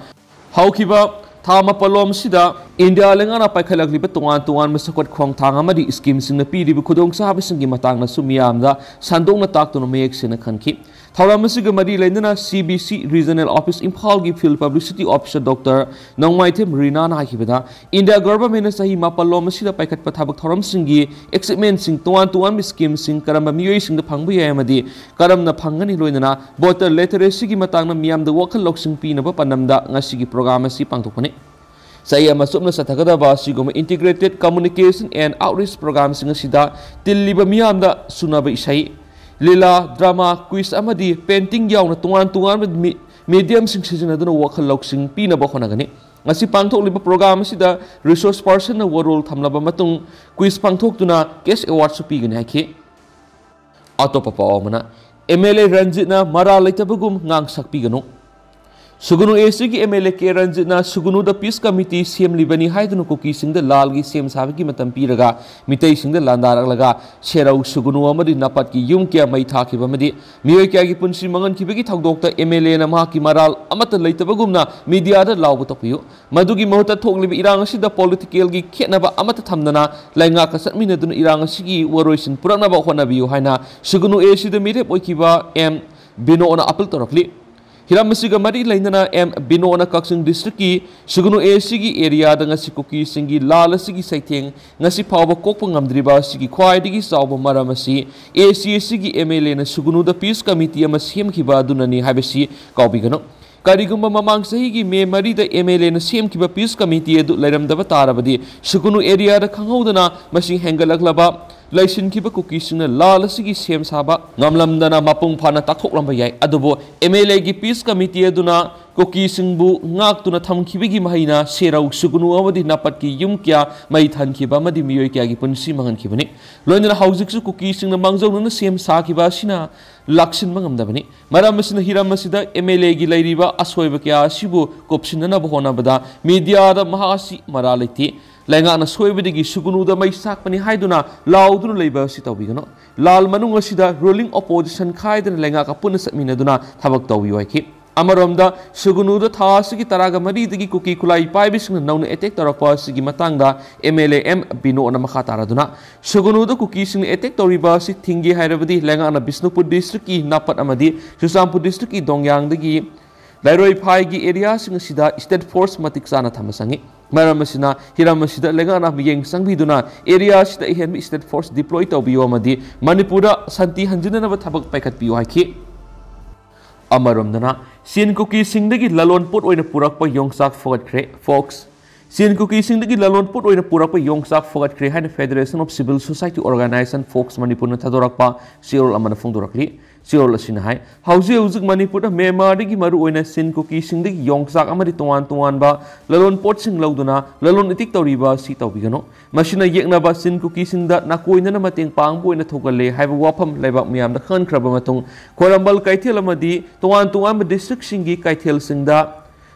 ꯍꯧꯈꯤꯕ ꯊꯥ ꯃꯥꯄꯜꯂꯣꯝꯁꯤꯗ ꯏꯟꯗꯤꯌꯥ ꯂꯩꯉꯥꯛꯅ ꯄꯥꯏꯈꯠꯂꯛꯂꯤꯕ ꯇꯣꯉꯥꯟ ꯇꯣꯉꯥꯟꯕ ꯆꯥꯎꯈꯠ ꯈꯣꯡꯊꯥꯡ ꯑꯃꯗꯤ ꯁ꯭ꯀꯤꯝꯁꯤꯡꯅ ꯄꯤꯔꯤꯕ ꯈꯨꯗꯣꯡꯆꯥꯕꯁꯤꯡꯒꯤ ꯃꯇꯥꯡꯗꯁꯨ ꯃꯤꯌꯥꯝꯗ ꯁꯟꯗꯣꯛꯅ ꯇꯥꯛꯇꯨꯅ ꯃꯌꯦꯛ ꯁꯦꯡꯅ ꯈꯟꯈꯤ꯫ ꯊꯧꯔꯝ ꯑꯁꯤꯒ ꯃꯔꯤ ꯂꯩꯅꯅ C B C Regional Office ꯏꯝꯐꯥꯜꯒꯤ Field Publicity Officer Doctor ꯅꯣꯡꯃꯥꯏꯊꯦꯝ ꯔꯤꯅꯥꯅ ꯍꯥꯏꯈꯤꯕꯗ, ꯏꯟꯗꯤꯌꯥ ꯒꯣꯚꯔꯟꯃꯦꯟꯠꯅ ꯆꯍꯤ ꯃꯥꯄꯜꯂꯣꯝ ꯑꯁꯤꯗ ꯄꯥꯏꯈꯠꯄ ꯊꯕꯛ ꯊꯧꯔꯝꯁꯤꯡꯒꯤ ꯑꯦꯆꯤꯞꯃꯦꯟꯠꯁꯤꯡ, ꯇꯣꯉꯥꯟ ꯇꯣꯉꯥꯟꯕ ꯁ꯭ꯀꯤꯝꯁꯤꯡ ꯀꯔꯝꯕ ꯃꯤꯑꯣꯏꯁꯤꯡꯗ ꯐꯪꯕ ꯌꯥꯏ ꯑꯃꯗꯤ ꯀꯔꯝꯅ ꯐꯪꯒꯅꯤ, ꯂꯣꯏꯅꯅ ꯚꯣꯇꯔ ꯂꯤꯇꯔꯦꯁꯤꯒꯤ ꯃꯇꯥꯡꯗ ꯃꯤꯌꯥꯝꯗ ꯋꯥꯈꯜ ꯂꯧꯁꯤꯡ ꯄꯤꯅꯕ ꯄꯥꯟꯗꯝꯗ ꯉꯁꯤꯒꯤ ꯄ꯭ꯔꯣꯒ꯭ꯔꯥꯝ ꯑꯁꯤ ꯄꯥꯡꯊꯣꯛꯄꯅꯤ꯫ ꯆꯍꯤ ꯑꯃ ꯆꯨꯞꯅ ꯆꯠꯊꯒꯗꯕ ꯑꯁꯤꯒꯨꯝꯕ Integrated Communication and Outreach Programꯁꯤꯡ ꯑꯁꯤꯗ ꯇꯤꯜꯂꯤꯕ ꯃꯤꯌꯥꯝꯗ ꯁꯨꯅꯕ ꯏꯁꯩ, ꯂꯤꯂꯥ, ꯗ꯭ꯔꯃꯥ, ꯀ꯭ꯋꯤꯖ ꯑꯃꯗꯤ ꯄꯦꯟꯇꯤꯡ ꯌꯥꯎꯅ ꯇꯣꯉꯥꯟ ꯇꯣꯉꯥꯟꯕ ꯃꯤ-, ꯃꯦꯗꯤꯌꯝꯁꯤꯡ ꯁꯤꯖꯤꯟꯅꯗꯨꯅ ꯋꯥꯈꯜ ꯂꯧꯁꯤꯡ ꯄꯤꯅꯕ ꯍꯣꯠꯅꯒꯅꯤ꯫ ꯉꯁꯤ ꯄꯥꯡꯊꯣꯛꯂꯤꯕ ꯄ꯭ꯔꯣꯒ꯭ꯔꯥꯝ ꯑꯁꯤꯗ resource personꯅ ꯋꯥꯔꯣꯜ ꯊꯝꯂꯕ ꯃꯇꯨꯡ ꯀ꯭ꯋꯤꯖ ꯄꯥꯡꯊꯣꯛꯇꯨꯅ ꯀꯦꯁ ꯑꯦꯋꯥꯔꯗꯁꯨ ꯄꯤꯒꯅꯤ ꯍꯥꯏꯈꯤ꯫ ꯑꯇꯣꯞꯄ ꯄꯥꯎ ꯑꯃꯅ, M L A ꯔꯟꯖꯤꯠꯅ ꯃꯔꯥꯜ ꯂꯩꯇꯕꯒꯨꯝ ꯉꯥꯡ ꯁꯛꯄꯤꯒꯅꯨ꯫ ꯁꯨꯒꯨꯅꯨ A Cꯒꯤ M L A K ꯔꯟꯖꯤꯠꯅ ꯁꯨꯒꯨꯅꯨꯗ peace committee ꯁꯦꯝꯂꯤꯕꯅꯤ ꯍꯥꯏꯗꯨꯅ ꯀꯨꯀꯤꯁꯤꯡꯗ ꯂꯥꯜꯒꯤ ꯁꯦꯝ ꯁꯥꯕꯒꯤ ꯃꯇꯝ ꯄꯤꯔꯒ ꯃꯤꯇꯩꯁꯤꯡꯗ ꯂꯥꯟꯗꯥꯔꯛꯂꯒ ꯁꯦꯔꯧ, ꯁꯨꯒꯨꯅꯨ ꯑꯃꯗꯤ ꯅꯥꯄꯥꯠꯀꯤ ꯌꯨꯝ ꯀꯌꯥ ꯃꯩ ꯊꯥꯈꯤꯕ ꯑꯃꯗꯤ ꯃꯤꯑꯣꯏ ꯀꯌꯥꯒꯤ ꯄꯨꯟꯁꯤ ꯃꯥꯡꯍꯟꯈꯤꯕꯒꯤ ꯊꯧꯗꯣꯛꯇ M L Aꯅ ꯃꯍꯥꯛꯀꯤ ꯃꯔꯥꯜ ꯑꯃꯠꯇ ꯂꯩꯇꯕꯒꯨꯝꯅ ꯃꯤꯗꯤꯌꯥꯗ ꯂꯥꯎꯕ ꯇꯧꯕꯤꯌꯨ꯫ ꯃꯗꯨꯒꯤ ꯃꯍꯨꯠꯇ ꯊꯣꯛꯂꯤꯕ ꯏꯔꯥꯡ ꯑꯁꯤꯗ ꯄꯣꯂꯤꯇꯤꯀꯦꯜꯒꯤ ꯈꯦꯠꯅꯕ ꯑꯃꯠꯇ ꯊꯝꯗꯅ ꯂꯩꯉꯥꯛꯀ ꯆꯠꯃꯤꯟꯅꯗꯨꯅ ꯏꯔꯥꯡ ꯑꯁꯤꯒꯤ ꯋꯥꯔꯣꯏꯁꯤꯟ ꯄꯨꯔꯛꯅꯕ ꯍꯣꯠꯅꯕꯤꯌꯨ ꯍꯥꯏꯅ ꯁꯨꯒꯨꯅꯨ A Cꯗ ꯃꯤꯔꯦꯞ ꯑꯣꯏꯈꯤꯕ ꯑꯦꯝ ꯕꯤꯅꯣꯅ ꯑꯥꯄꯤꯜ ꯇꯧꯔꯛꯂꯤ꯫ ꯍꯤꯔꯝ ꯑꯁꯤꯒ ꯃꯔꯤ ꯂꯩꯅꯅ ꯑꯦꯝ ꯕꯤꯅꯣꯅ ꯀꯛꯆꯤꯡ ꯗꯤꯁꯇ꯭ꯔꯤꯛꯀꯤ ꯁꯨꯒꯅꯨ ꯑꯦ ꯁꯤꯒꯤ ꯑꯦꯔꯤꯌꯥꯗ ꯉꯁꯤ ꯀꯨꯀꯤꯁꯤꯡꯒꯤ ꯂꯥꯜ ꯑꯁꯤꯒꯤ ꯆꯩꯊꯦꯡ ꯉꯁꯤ ꯐꯥꯎꯕ ꯀꯣꯛꯄ ꯉꯝꯗ꯭ꯔꯤꯕ ꯑꯁꯤꯒꯤ ꯈ꯭ꯋꯥꯏꯗꯒꯤ ꯆꯥꯎꯕ ꯃꯔꯝ ꯑꯁꯤ ꯑꯦ ꯁꯤ ꯑꯁꯤꯒꯤ ꯑꯦꯝ ꯑꯦꯜ ꯑꯦꯅ ꯁꯨꯒꯅꯨꯗ ꯄꯤꯁ ꯀꯃꯤꯇꯤ ꯑꯃ ꯁꯦꯝꯈꯤꯕ ꯑꯗꯨꯅꯅꯤ ꯍꯥꯏꯕꯁꯤ ꯀꯥꯎꯕꯤꯒꯅꯨ꯫ ꯀꯔꯤꯒꯨꯝꯕ ꯃꯃꯥꯡ ꯆꯍꯤꯒꯤ ꯃꯦ ꯃꯔꯤꯗ ꯑꯦꯝ ꯑꯦꯜ ꯑꯦꯅ ꯁꯦꯝꯈꯤꯕ ꯄꯤꯁ ꯀꯃꯤꯇꯤ ꯑꯗꯨ ꯂꯩꯔꯝꯗꯕ ꯇꯥꯔꯕꯗꯤ ꯁꯨꯒꯅꯨ ꯑꯦꯔꯤꯌꯥꯗ ꯈꯪꯍꯧꯗꯅ ꯃꯁꯤꯡ ꯍꯦꯟꯒꯠꯂꯛꯂꯕ ꯂꯩꯁꯤꯟꯈꯤꯕ ꯀꯨꯀꯤꯁꯤꯡꯅ ꯂꯥꯜ ꯑꯁꯤꯒꯤ ꯁꯦꯝ ꯁꯥꯕ ꯉꯝꯂꯝꯗꯅ ꯃꯄꯨꯡ ꯐꯥꯅ ꯇꯥꯊꯣꯛꯂꯝꯕ ꯌꯥꯏ꯫ ꯑꯗꯨꯕꯨ ꯑꯦꯝ ꯑꯦꯜ ꯑꯦꯒꯤ ꯄꯤꯁ ꯀꯃꯤꯇꯤ ꯑꯗꯨꯅ ꯀꯨꯀꯤꯁꯤꯡꯕꯨ ꯉꯥꯛꯇꯨꯅ ꯊꯝꯈꯤꯕꯒꯤ ꯃꯍꯩꯅ ꯁꯦꯔꯧ ꯁꯨꯒꯅꯨ ꯑꯃꯗꯤ ꯅꯥꯄꯠꯀꯤ ꯌꯨꯝ ꯀꯌꯥ ꯃꯩ ꯊꯟꯈꯤꯕ ꯑꯃꯗꯤ ꯃꯤꯑꯣꯏ ꯀꯌꯥꯒꯤ ꯄꯨꯟꯁꯤ ꯃꯥꯡꯍꯟꯈꯤꯕꯅꯤ꯫ ꯂꯣꯏꯅꯅ ꯍꯧꯖꯤꯛꯁꯨ ꯀꯨꯀꯤꯁꯤꯡꯅ ꯃꯥꯡꯖꯧꯅꯅ ꯁꯦꯝ ꯁꯥꯈꯤꯕ ꯑꯁꯤꯅ ꯂꯥꯛꯁꯤꯟꯕ ꯉꯝꯗꯕꯅꯤ꯫ ꯃꯔꯝ ꯑꯁꯤꯅ ꯍꯤꯔꯝ ꯑꯁꯤꯗ ꯑꯦꯝ ꯑꯦꯜ ꯑꯦꯒꯤ ꯂꯩꯔꯤꯕ ꯑꯁꯣꯏꯕ ꯀꯌꯥ ꯑꯁꯤꯕꯨ ꯀꯨꯞꯁꯤꯟꯅꯅꯕ ꯍꯣꯠꯅꯕꯗ ꯃꯤꯗꯤꯌꯥꯗ ꯃꯍꯥꯛ ꯑꯁꯤ ꯃꯔꯥ ꯂꯩꯇꯦ꯫ ꯂꯩꯉꯥꯛꯅ ꯁꯣꯏꯕꯗꯒꯤ ꯁꯨꯒꯅꯨꯗ ꯃꯩ ꯆꯥꯛꯄꯅꯤ ꯍꯥꯏꯗꯨꯅ ꯂꯥꯎꯗꯨꯅ ꯂꯩꯕ ꯑꯁꯤ ꯇꯧꯕꯤꯒꯅꯨ꯫ ꯂꯥꯜ ꯃꯅꯨꯡ ꯑꯁꯤꯗ ꯔꯨꯂꯤꯡ ꯑꯣꯄꯣꯖꯤꯁꯟ ꯈꯥꯏꯗꯅ ꯂꯩꯉꯥꯛꯀ ꯄꯨꯟꯅ ꯆꯠꯃꯤꯟꯅꯗꯨꯅ ꯊꯕꯛ ꯇꯧꯕꯤꯌꯨ ꯍꯥꯏꯈꯤ꯫ ꯑꯃꯔꯣꯝꯗ ꯁꯨꯒꯅꯨꯗ ꯊꯥ ꯑꯁꯤꯒꯤ ꯇꯔꯥꯒ ꯃꯔꯤꯗꯒꯤ ꯀꯨꯀꯤ ꯈꯨꯠꯂꯥꯏ ꯄꯥꯏꯕꯁꯤꯡꯅ ꯅꯧꯅ ꯑꯦꯇꯦꯛ ꯇꯧꯔꯛꯄ ꯑꯁꯤꯒꯤ ꯃꯇꯥꯡꯗ ꯑꯦꯝ ꯑꯦꯜ ꯑꯦ ꯑꯦꯝ ꯕꯤꯅꯣꯗꯅ ꯃꯈꯥ ꯇꯥꯔꯗꯨꯅ ꯁꯨꯒꯅꯨꯗ ꯀꯨꯀꯤꯁꯤꯡꯅ ꯑꯦꯇꯦꯛ ꯇꯧꯔꯤꯕ ꯑꯁꯤ ꯊꯤꯡꯒꯦ ꯍꯥꯏꯔꯕꯗꯤ ꯂꯩꯉꯥꯛꯅ ꯕꯤꯁꯅꯨꯄꯨꯔ ꯗꯤꯁꯇ꯭ꯔꯤꯛꯀꯤ ꯅꯥꯄꯠ ꯑꯃꯗꯤ ꯆꯨꯔꯆꯥꯟꯄꯨꯔ ꯗꯤꯁꯇ꯭ꯔꯤꯛꯀꯤ ꯗꯣꯡꯌꯥꯡꯗꯒꯤ ꯂꯩꯔꯣꯏꯐꯥꯏꯒꯤ ꯑꯦꯔꯤꯌꯥꯁꯤꯡ ꯑꯁꯤꯗ ꯁ꯭ꯇꯦꯠ ꯐꯣꯔꯁ ꯃꯇꯤꯛ ꯆꯥꯅ ꯊꯝꯕ ꯆꯪꯏ꯫ ꯃꯔꯝ ꯑꯁꯤꯅ ꯍꯤꯔꯝ ꯑꯁꯤꯗ ꯂꯩꯉꯥꯛꯅ ꯃꯤꯠꯌꯦꯡ ꯆꯪꯕꯤꯗꯨꯅ ꯑꯦꯔꯤꯌꯥ ꯑꯁꯤꯗ ꯑꯍꯦꯟꯕ ꯁ꯭ꯇꯦꯠ ꯐꯣꯔꯁ ꯗꯤꯄ꯭ꯂꯣꯏ ꯇꯧꯕꯤꯌꯨ ꯑꯃꯗꯤ ꯃꯅꯤꯄꯨꯔꯗ ꯁꯥꯟꯇꯤ ꯍꯟꯖꯤꯟꯅꯅꯕ ꯊꯕꯛ ꯄꯥꯏꯈꯠꯄꯤꯌꯨ ꯍꯥꯏꯈꯤ꯫ ꯑꯃꯔꯣꯝꯗꯅ ꯆꯤꯟ ꯀꯨꯀꯤꯁꯤꯡꯗꯒꯤ ꯂꯂꯣꯟ ꯄꯣꯠ ꯑꯣꯏꯅ ꯄꯨꯔꯛꯄ ꯌꯣꯡꯆꯥꯛ ꯐꯒꯠꯈ꯭ꯔꯦ꯫ ꯐꯣꯛꯁ꯫ ꯆꯤꯟ ꯀꯨꯀꯤꯁꯤꯡꯗꯒꯤ ꯂꯂꯣꯟ ꯄꯣꯠ ꯑꯣꯏꯅ ꯄꯨꯔꯛꯄ ꯌꯣꯡꯆꯥꯛ ꯐꯒꯠꯈ꯭ꯔꯦ ꯍꯥꯏꯅ Federation of Civil Society Organization, fox ꯃꯅꯤꯄꯨꯔꯅ ꯊꯥꯗꯣꯔꯛꯄ ꯆꯦꯔꯣꯜ ꯑꯃꯅ ꯐꯣꯡꯗꯣꯔꯛꯂꯤ꯫ ꯆꯦꯔꯣꯜ ꯑꯁꯤꯅ ꯍꯥꯏ, ꯍꯧꯖꯤꯛ ꯍꯧꯖꯤꯛ ꯃꯅꯤꯄꯨꯔꯗ ꯃ꯭ꯌꯥꯟꯃꯥꯔꯗꯒꯤ ꯃꯔꯨꯑꯣꯏꯅ ꯆꯤꯟ ꯀꯨꯀꯤꯁꯤꯡꯗꯒꯤ ꯌꯣꯡꯆꯥꯛ ꯑꯃꯗꯤ ꯇꯣꯉꯥꯟ ꯇꯣꯉꯥꯟꯕ ꯂꯂꯣꯟ ꯄꯣꯠꯁꯤꯡ ꯂꯧꯗꯨꯅ ꯂꯂꯣꯟ ꯏꯇꯤꯛ ꯇꯧꯔꯤꯕ ꯑꯁꯤ ꯇꯧꯕꯤꯒꯅꯨ꯫ ꯃꯁꯤꯅ ꯌꯦꯛꯅꯕ ꯆꯤꯟ ꯀꯨꯀꯤꯁꯤꯡꯗ ꯅꯥꯀꯣꯏꯅꯅ ꯃꯇꯦꯡ ꯄꯥꯡꯕ ꯑꯣꯏꯅ ꯊꯣꯛꯍꯜꯂꯦ ꯍꯥꯏꯕ ꯋꯥꯐꯝ ꯂꯩꯕꯥꯛ ꯃꯤꯌꯥꯝꯗ ꯈꯪꯍꯟꯈ꯭ꯔꯕ ꯃꯇꯨꯡ, ꯈ꯭ꯋꯥꯏꯔꯝꯕꯟ ꯀꯩꯊꯦꯜ ꯑꯃꯗꯤ ꯇꯣꯉꯥꯟ ꯇꯣꯉꯥꯟꯕ ꯗꯤꯁꯇ꯭ꯔꯤꯛꯁꯤꯡꯒꯤ ꯀꯩꯊꯦꯜꯁꯤꯡꯗ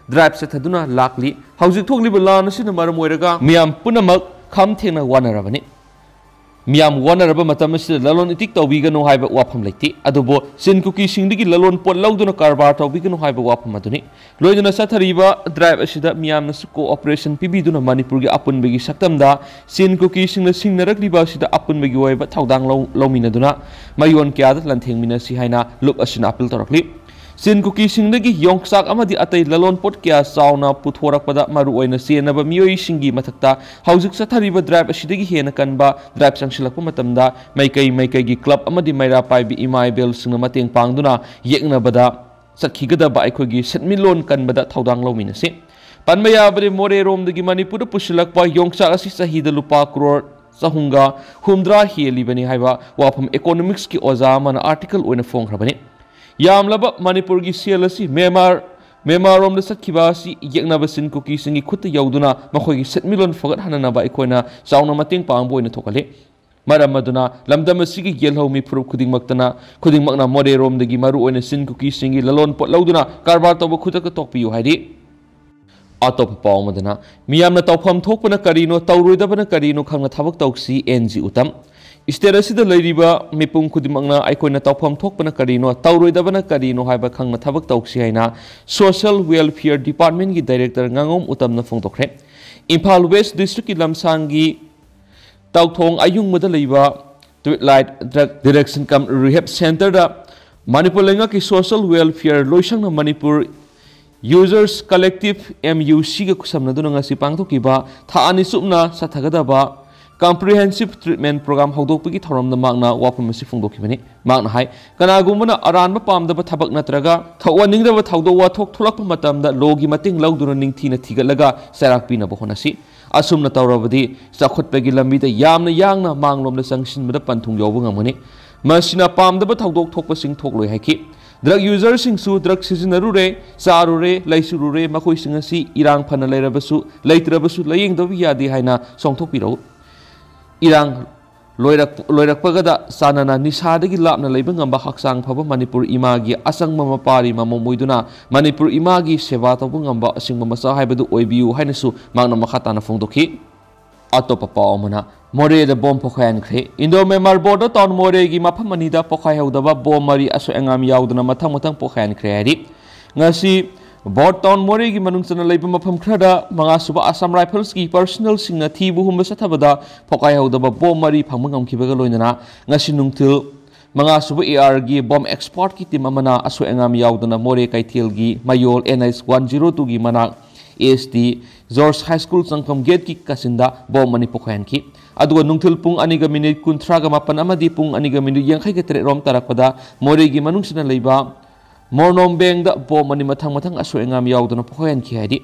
ꯗ꯭ꯔꯥꯏꯚ ꯆꯠꯊꯗꯨꯅ ꯂꯥꯛꯂꯤ꯫ ꯍꯧꯖꯤꯛ ꯊꯣꯛꯂꯤꯕ ꯂꯥꯟ ꯑꯁꯤꯅ ꯃꯔꯝ ꯑꯣꯏꯔꯒ ꯃꯤꯌꯥꯝ ꯄꯨꯝꯅꯃꯛ ꯈꯝ ꯊꯦꯡꯅ ꯋꯥꯅꯔꯕꯅꯤ꯫ ꯃꯤꯌꯥꯝ ꯋꯥꯅꯔꯕ ꯃꯇꯝ ꯑꯁꯤꯗ ꯂꯂꯣꯟ ꯏꯇꯤꯛ ꯇꯧꯕꯤꯒꯅꯨ ꯍꯥꯏꯕ ꯋꯥꯐꯝ ꯂꯩꯇꯦ, ꯑꯗꯨꯕꯨ ꯆꯤꯟ ꯀꯨꯀꯤꯁꯤꯡꯗꯒꯤ ꯂꯂꯣꯟ ꯄꯣꯠ ꯂꯧꯗꯨꯅ ꯀꯔꯕꯥꯔ ꯇꯧꯕꯤꯒꯅꯨ ꯍꯥꯏꯕ ꯋꯥꯐꯝ ꯑꯗꯨꯅꯤ꯫ ꯂꯣꯏꯅꯅ ꯆꯠꯊꯔꯤꯕ ꯗ꯭ꯔꯥꯏꯚ ꯑꯁꯤꯗ ꯃꯤꯌꯥꯝꯅꯁꯨ ꯀꯣꯑꯣꯄꯔꯦꯁꯟ ꯄꯤꯕꯤꯗꯨꯅ ꯃꯅꯤꯄꯨꯔꯒꯤ ꯑꯄꯨꯟꯕꯒꯤ ꯁꯛꯇꯝꯗ ꯆꯤꯟ ꯀꯨꯀꯤꯁꯤꯡꯅ ꯁꯤꯡꯅꯔꯛꯂꯤꯕ ꯑꯁꯤꯗ ꯑꯄꯨꯟꯕꯒꯤ ꯑꯣꯏꯕ ꯊꯧꯗꯥꯡ ꯂꯧ-, ꯂꯧꯃꯤꯟꯅꯗꯨꯅ ꯃꯌꯣꯟ ꯀꯌꯥꯗ ꯂꯥꯟꯊꯦꯡꯃꯤꯟꯅꯁꯤ ꯍꯥꯏꯅ ꯂꯨꯞ ꯑꯁꯤꯅ ꯑꯥꯄꯤꯜ ꯇꯧꯔꯛꯂꯤ꯫ ꯆꯤꯟ ꯀꯨꯀꯤꯁꯤꯡꯗꯒꯤ ꯌꯣꯡꯆꯥꯛ ꯑꯃꯗꯤ ꯑꯇꯩ ꯂꯂꯣꯟꯄꯣꯠ ꯀꯌꯥ ꯆꯥꯎꯅ ꯄꯨꯊꯣꯔꯛꯄꯗ ꯃꯔꯨꯑꯣꯏꯅ ꯆꯦꯟꯅꯕ ꯃꯤꯑꯣꯏꯁꯤꯡꯒꯤ ꯃꯊꯛꯇ ꯍꯧꯖꯤꯛ ꯆꯠꯊꯔꯤꯕ ꯗ꯭ꯔꯥꯏꯕ ꯑꯁꯤꯗꯒꯤ ꯍꯦꯟꯅ ꯀꯟꯕ ꯗ꯭ꯔꯥꯏꯕ ꯆꯪꯁꯤꯜꯂꯛꯄ ꯃꯇꯝꯗ ꯃꯥꯏꯀꯩ ꯃꯥꯏꯀꯩꯒꯤ ꯀ꯭ꯂꯕ ꯑꯃꯗꯤ ꯃꯩꯔꯥ ꯄꯥꯏꯕꯤ ꯏꯃꯥ ꯏꯕꯦꯜꯁꯤꯡꯅ ꯃꯇꯦꯡ ꯄꯥꯡꯗꯨꯅ ꯌꯦꯛꯅꯕꯗ ꯆꯠꯈꯤꯒꯗꯕ ꯑꯩꯈꯣꯏꯒꯤ ꯁꯦꯟꯃꯤꯠꯂꯣꯟ ꯀꯟꯕꯗ ꯊꯧꯗꯥꯡ ꯂꯧꯃꯤꯟꯅꯁꯤ꯫ ꯄꯟꯕ ꯌꯥꯕꯗꯤ ꯃꯣꯔꯦꯔꯣꯝꯗꯒꯤ ꯃꯅꯤꯄꯨꯔꯗ ꯄꯨꯁꯤꯜꯂꯛꯄ ꯌꯣꯡꯆꯥꯛ ꯑꯁꯤ ꯆꯍꯤꯗ ꯂꯨꯄꯥ ꯀ꯭ꯔꯣꯔ ꯆꯍꯨꯝꯒ ꯍꯨꯝꯗ꯭ꯔꯥ ꯍꯦꯜꯂꯤꯕꯅꯤ ꯍꯥꯏꯕ ꯋꯥꯐꯝ ꯏꯀꯣꯅꯣꯃꯤꯛꯁꯀꯤ ꯑꯣꯖꯥ ꯑꯃꯅ ꯑꯥꯔꯇꯤꯀꯜ ꯑꯣꯏꯅ ꯐꯣꯡꯈ꯭ꯔꯕꯅꯤ꯫ ꯌꯥꯝꯂꯕ ꯃꯅꯤꯄꯨꯔꯒꯤ ꯁꯦꯜ ꯑꯁꯤ ꯃ꯭ꯌꯥꯟꯃꯥꯔ ꯃ꯭ꯌꯥꯟꯃꯥꯔꯔꯣꯝꯗ ꯆꯠꯈꯤꯕ ꯑꯁꯤ ꯌꯦꯛꯅꯕ ꯆꯤꯟ ꯀꯨꯀꯤꯁꯤꯡꯒꯤ ꯈꯨꯠꯇ ꯌꯧꯗꯨꯅ ꯃꯈꯣꯏꯒꯤ ꯁꯦꯟꯃꯤꯠꯂꯣꯟ ꯐꯒꯠꯍꯟꯅꯅꯕ ꯑꯩꯈꯣꯏꯅ ꯆꯥꯎꯅ ꯃꯇꯦꯡ ꯄꯥꯡꯕ ꯑꯣꯏꯅ ꯊꯣꯛꯍꯜꯂꯤ꯫ ꯃꯔꯝ ꯑꯗꯨꯅ ꯂꯝꯗꯝ ꯑꯁꯤꯒꯤ ꯌꯦꯜꯍꯧꯃꯤ ꯐꯨꯔꯨꯞ ꯈꯨꯗꯤꯡꯃꯛꯇꯅ ꯈꯨꯗꯤꯡꯃꯛꯅ ꯃꯣꯔꯦꯔꯣꯝꯗꯒꯤ ꯃꯔꯨꯑꯣꯏꯅ ꯆꯤꯟ ꯀꯨꯀꯤꯁꯤꯡꯒꯤ ꯂꯂꯣꯟ ꯄꯣꯠ ꯂꯧꯗꯨꯅ ꯀꯔꯕꯥꯔ ꯇꯧꯕ ꯈꯨꯗꯛꯇ ꯇꯣꯛꯄꯤꯌꯨ ꯍꯥꯏꯔꯤ꯫ ꯑꯇꯣꯞꯄ ꯄꯥꯎ ꯑꯃꯗꯅ, ꯃꯤꯌꯥꯝꯅ ꯇꯧꯐꯝ ꯊꯣꯛꯄꯅ ꯀꯔꯤꯅꯣ, ꯇꯧꯔꯣꯏꯗꯕꯅ ꯀꯔꯤꯅꯣ ꯈꯪꯅ ꯊꯕꯛ ꯇꯧꯁꯤ, ꯑꯦꯟ ꯖꯤ ꯎꯇꯝ꯫ ꯁ꯭ꯇꯦꯠ ꯑꯁꯤꯗ ꯂꯩꯔꯤꯕ ꯃꯤꯄꯨꯝ ꯈꯨꯗꯤꯡꯃꯛꯅ ꯑꯩꯈꯣꯏꯅ ꯇꯧꯐꯝ ꯊꯣꯛꯄꯅ ꯀꯔꯤꯅꯣ, ꯇꯧꯔꯣꯏꯗꯕꯅ ꯀꯔꯤꯅꯣ ꯍꯥꯏꯕ ꯈꯪꯅ ꯊꯕꯛ ꯇꯧꯁꯤ ꯍꯥꯏꯅ ꯁꯣꯁꯤꯌꯦꯜ ꯋꯦꯜꯐꯤꯌꯔ ꯗꯤꯄꯥꯔꯠꯃꯦꯟꯒꯤ ꯗꯥꯏꯔꯦꯛꯇꯔ ꯉꯥꯉꯣꯝ ꯎꯇꯝꯅ ꯐꯣꯡꯗꯣꯛꯈ꯭ꯔꯦ꯫ ꯏꯝꯐꯥꯜ ꯋꯦꯁ ꯗꯤꯁꯇ꯭ꯔꯤꯛꯀꯤ ꯂꯝꯁꯥꯡꯒꯤ ꯇꯥꯎꯊꯣꯡ ꯑꯌꯨꯡꯕꯗ ꯂꯩꯕ ꯇ꯭ꯋꯤꯠꯂꯥꯏꯠ ꯗ꯭ꯔꯒ ꯗꯤꯔꯦꯛꯁꯟ ꯀꯝ ꯔꯤꯍꯦꯕ ꯁꯦꯟꯇꯔꯗ ꯃꯅꯤꯄꯨꯔ ꯂꯩꯉꯥꯛꯀꯤ ꯁꯣꯁꯤꯌꯦꯜ ꯋꯦꯜꯐꯤꯌꯔ ꯂꯣꯏꯁꯪꯅ Manipur users collective, M U ꯁꯤꯒ ꯈꯨꯠꯁꯝꯅꯗꯨꯅ ꯉꯁꯤ ꯄꯥꯡꯊꯣꯛꯈꯤꯕ ꯊꯥ ꯑꯅꯤ ꯆꯨꯞꯅ ꯆꯠꯊꯒꯗꯕ ꯀꯝꯄ꯭ꯔꯤꯍꯦꯟꯁꯤꯚ ꯇ꯭ꯔꯤꯠꯃꯦꯟ ꯄ꯭ꯔꯣꯒ꯭ꯔꯥꯝ ꯍꯧꯗꯣꯛꯄꯒꯤ ꯊꯧꯔꯝꯗ ꯃꯍꯥꯛꯅ ꯋꯥꯐꯝ ꯑꯁꯤ ꯐꯣꯡꯗꯣꯛꯈꯤꯕꯅꯤ꯫ ꯃꯍꯥꯛꯅ ꯍꯥꯏ, ꯀꯅꯥꯒꯨꯝꯕꯅ ꯑꯔꯥꯟꯕ ꯄꯥꯝꯗꯕ ꯊꯕꯛ ꯅꯠꯇ꯭ꯔꯒ ꯊꯣꯛꯍꯟꯅꯤꯡꯗꯕ ꯊꯧꯗꯣꯛ ꯋꯥꯊꯣꯛ ꯊꯣꯛꯂꯛꯄ ꯃꯇꯝꯗ ꯂꯣꯒꯤ ꯃꯇꯦꯡ ꯂꯧꯗꯨꯅ ꯅꯤꯡꯊꯤꯅ ꯊꯤꯒꯠꯂꯒ ꯆꯩꯔꯥꯛ ꯄꯤꯅꯕ ꯍꯣꯠꯅꯁꯤ꯫ ꯑꯁꯨꯝꯅ ꯇꯧꯔꯕꯗꯤ ꯆꯥꯎꯈꯠꯄꯒꯤ ꯂꯝꯕꯤꯗ ꯌꯥꯝꯅ ꯌꯥꯡꯅ ꯃꯥꯡꯂꯣꯝꯗ ꯆꯪꯁꯤꯟꯕꯗ ꯄꯟꯊꯨꯡ ꯌꯧꯕ ꯉꯝꯒꯅꯤ꯫ ꯃꯁꯤꯅ ꯄꯥꯝꯗꯕ ꯊꯧꯗꯣꯛ ꯊꯣꯛꯄꯁꯤꯡ ꯊꯣꯛꯂꯣꯏ ꯍꯥꯏꯈꯤ꯫ ꯗ꯭ꯔꯒ ꯌꯨꯖꯔꯁꯤꯡꯁꯨ ꯗ꯭ꯔꯒ ꯁꯤꯖꯤꯟꯅꯔꯨꯔꯦ, ꯆꯥꯔꯨꯔꯦ, ꯂꯩꯁꯤꯜꯂꯨꯔꯦ, ꯃꯈꯣꯏꯁꯤꯡ ꯑꯁꯤ ꯏꯔꯥꯡ ꯐꯅ ꯂꯩꯔꯕꯁꯨ ꯂꯩꯇ꯭ꯔꯕꯁꯨ ꯂꯥꯌꯦꯡꯗꯕ ꯌꯥꯗꯦ ꯍꯥꯏꯅ ꯆꯣꯡꯊꯣꯛꯄꯤꯔꯛꯎ꯫ ꯏꯔꯥꯡ ꯂꯣꯏꯔꯛ-, ꯂꯣꯏꯔꯛꯄꯒꯗ ꯆꯥꯟꯅꯅ ꯅꯤꯁꯥꯗꯒꯤ ꯂꯥꯞꯅ ꯂꯩꯕ ꯉꯝꯕ ꯍꯛꯆꯥꯡ ꯐꯕ ꯃꯅꯤꯄꯨꯔ ꯏꯃꯥꯒꯤ ꯑꯆꯪꯕ ꯃꯄꯥꯔꯤ ꯃꯃꯣꯝ ꯑꯣꯏꯗꯨꯅ ꯃꯅꯤꯄꯨꯔ ꯏꯃꯥꯒꯤ ꯁꯦꯕꯥ ꯇꯧꯕ ꯉꯝꯕ ꯑꯁꯤꯒꯨꯝꯕ ꯃꯆꯥ ꯍꯥꯏꯕꯗꯨ ꯑꯣꯏꯕꯤꯌꯨ ꯍꯥꯏꯅꯁꯨ ꯃꯍꯥꯛꯅ ꯃꯈꯥ ꯇꯥꯅ ꯐꯣꯡꯗꯣꯛꯈꯤ꯫ ꯑꯇꯣꯞꯄ ꯄꯥꯎ ꯑꯃꯅ, ꯃꯣꯔꯦꯗ ꯕꯣꯝ ꯄꯣꯈꯥꯏꯍꯟꯈ꯭ꯔꯦ꯫ ꯏꯟꯗꯣ ꯃꯦꯟꯃꯥꯔ ꯕꯣꯔꯗꯔ ꯇꯥꯎꯟ ꯃꯣꯔꯦꯒꯤ ꯃꯐꯝ ꯑꯅꯤꯗ ꯄꯣꯈꯥꯏꯍꯧꯗꯕ ꯕꯣꯝ ꯃꯔꯤ ꯑꯁꯣꯏ ꯑꯉꯥꯝ ꯌꯥꯎꯗꯅ ꯃꯊꯪ ꯃꯊꯪ ꯄꯣꯈꯥꯏꯍꯟꯈ꯭ꯔꯦ ꯍꯥꯏꯔꯤ꯫ ꯉꯁꯤ ꯕꯣꯔꯗ ꯇꯥꯎꯟ ꯃꯣꯔꯦꯒꯤ ꯃꯅꯨꯡ ꯆꯟꯅ ꯂꯩꯕ ꯃꯐꯝ ꯈꯔꯗ ꯃꯉꯥꯁꯨꯕ ꯑꯁꯥꯝ ꯔꯥꯏꯐꯜꯁꯀꯤ ꯄꯔꯁꯣꯅꯦꯜꯁꯤꯡꯅ ꯊꯤꯕ ꯍꯨꯝꯕ ꯆꯠꯊꯕꯗ ꯄꯣꯈꯥꯏꯍꯧꯗꯕ ꯕꯣꯝ ꯃꯔꯤ ꯐꯪꯕ ꯉꯝꯈꯤꯕꯒ ꯂꯣꯏꯅꯅ ꯉꯁꯤ ꯅꯨꯡꯊꯤꯜ ꯃꯉꯥꯁꯨꯕ AR ꯒꯤ ꯕꯣꯝ ꯑꯦꯛꯁꯄꯥꯔꯠꯀꯤ ꯇꯤꯝ ꯑꯃꯅ ꯑꯁꯣꯏ ꯑꯉꯥꯝ ꯌꯥꯎꯗꯅ ꯃꯣꯔꯦ ꯀꯩꯊꯦꯜꯒꯤ ꯃꯌꯣꯜ NH one zero two ꯒꯤ ꯃꯅꯥꯛ AST George High School ꯆꯪꯐꯝ ꯒꯦꯠꯀꯤ ꯀꯥꯆꯤꯟꯗ ꯕꯣꯝ ꯑꯅꯤ ꯄꯣꯈꯥꯏꯍꯟꯈꯤ꯫ ꯑꯗꯨꯒ ꯅꯨꯡꯊꯤꯜ ꯄꯨꯡ ꯑꯅꯤꯒ ꯃꯤꯅꯤꯠ ꯀꯨꯟꯊ꯭ꯔꯥꯒ ꯃꯥꯄꯟ ꯑꯃꯗꯤ ꯄꯨꯡ ꯑꯅꯤꯒ ꯃꯤꯅꯤꯠ ꯌꯥꯡꯈꯩꯒ ꯇꯔꯦꯠ ꯔꯣꯝ ꯇꯥꯔꯛꯄꯗ ꯃꯣꯔꯦꯒꯤ ꯃꯅꯨꯡꯁꯤꯅ ꯂꯩꯕ ꯃꯣꯔꯅꯣꯝꯕꯦꯡꯗ ꯕꯣꯝ ꯑꯅꯤ ꯃꯊꯪ ꯃꯊꯪ ꯑꯁꯣꯏ ꯑꯉꯥꯝ ꯌꯥꯎꯗꯅ ꯄꯣꯈꯥꯏꯍꯟꯈꯤ ꯍꯥꯏꯔꯤ꯫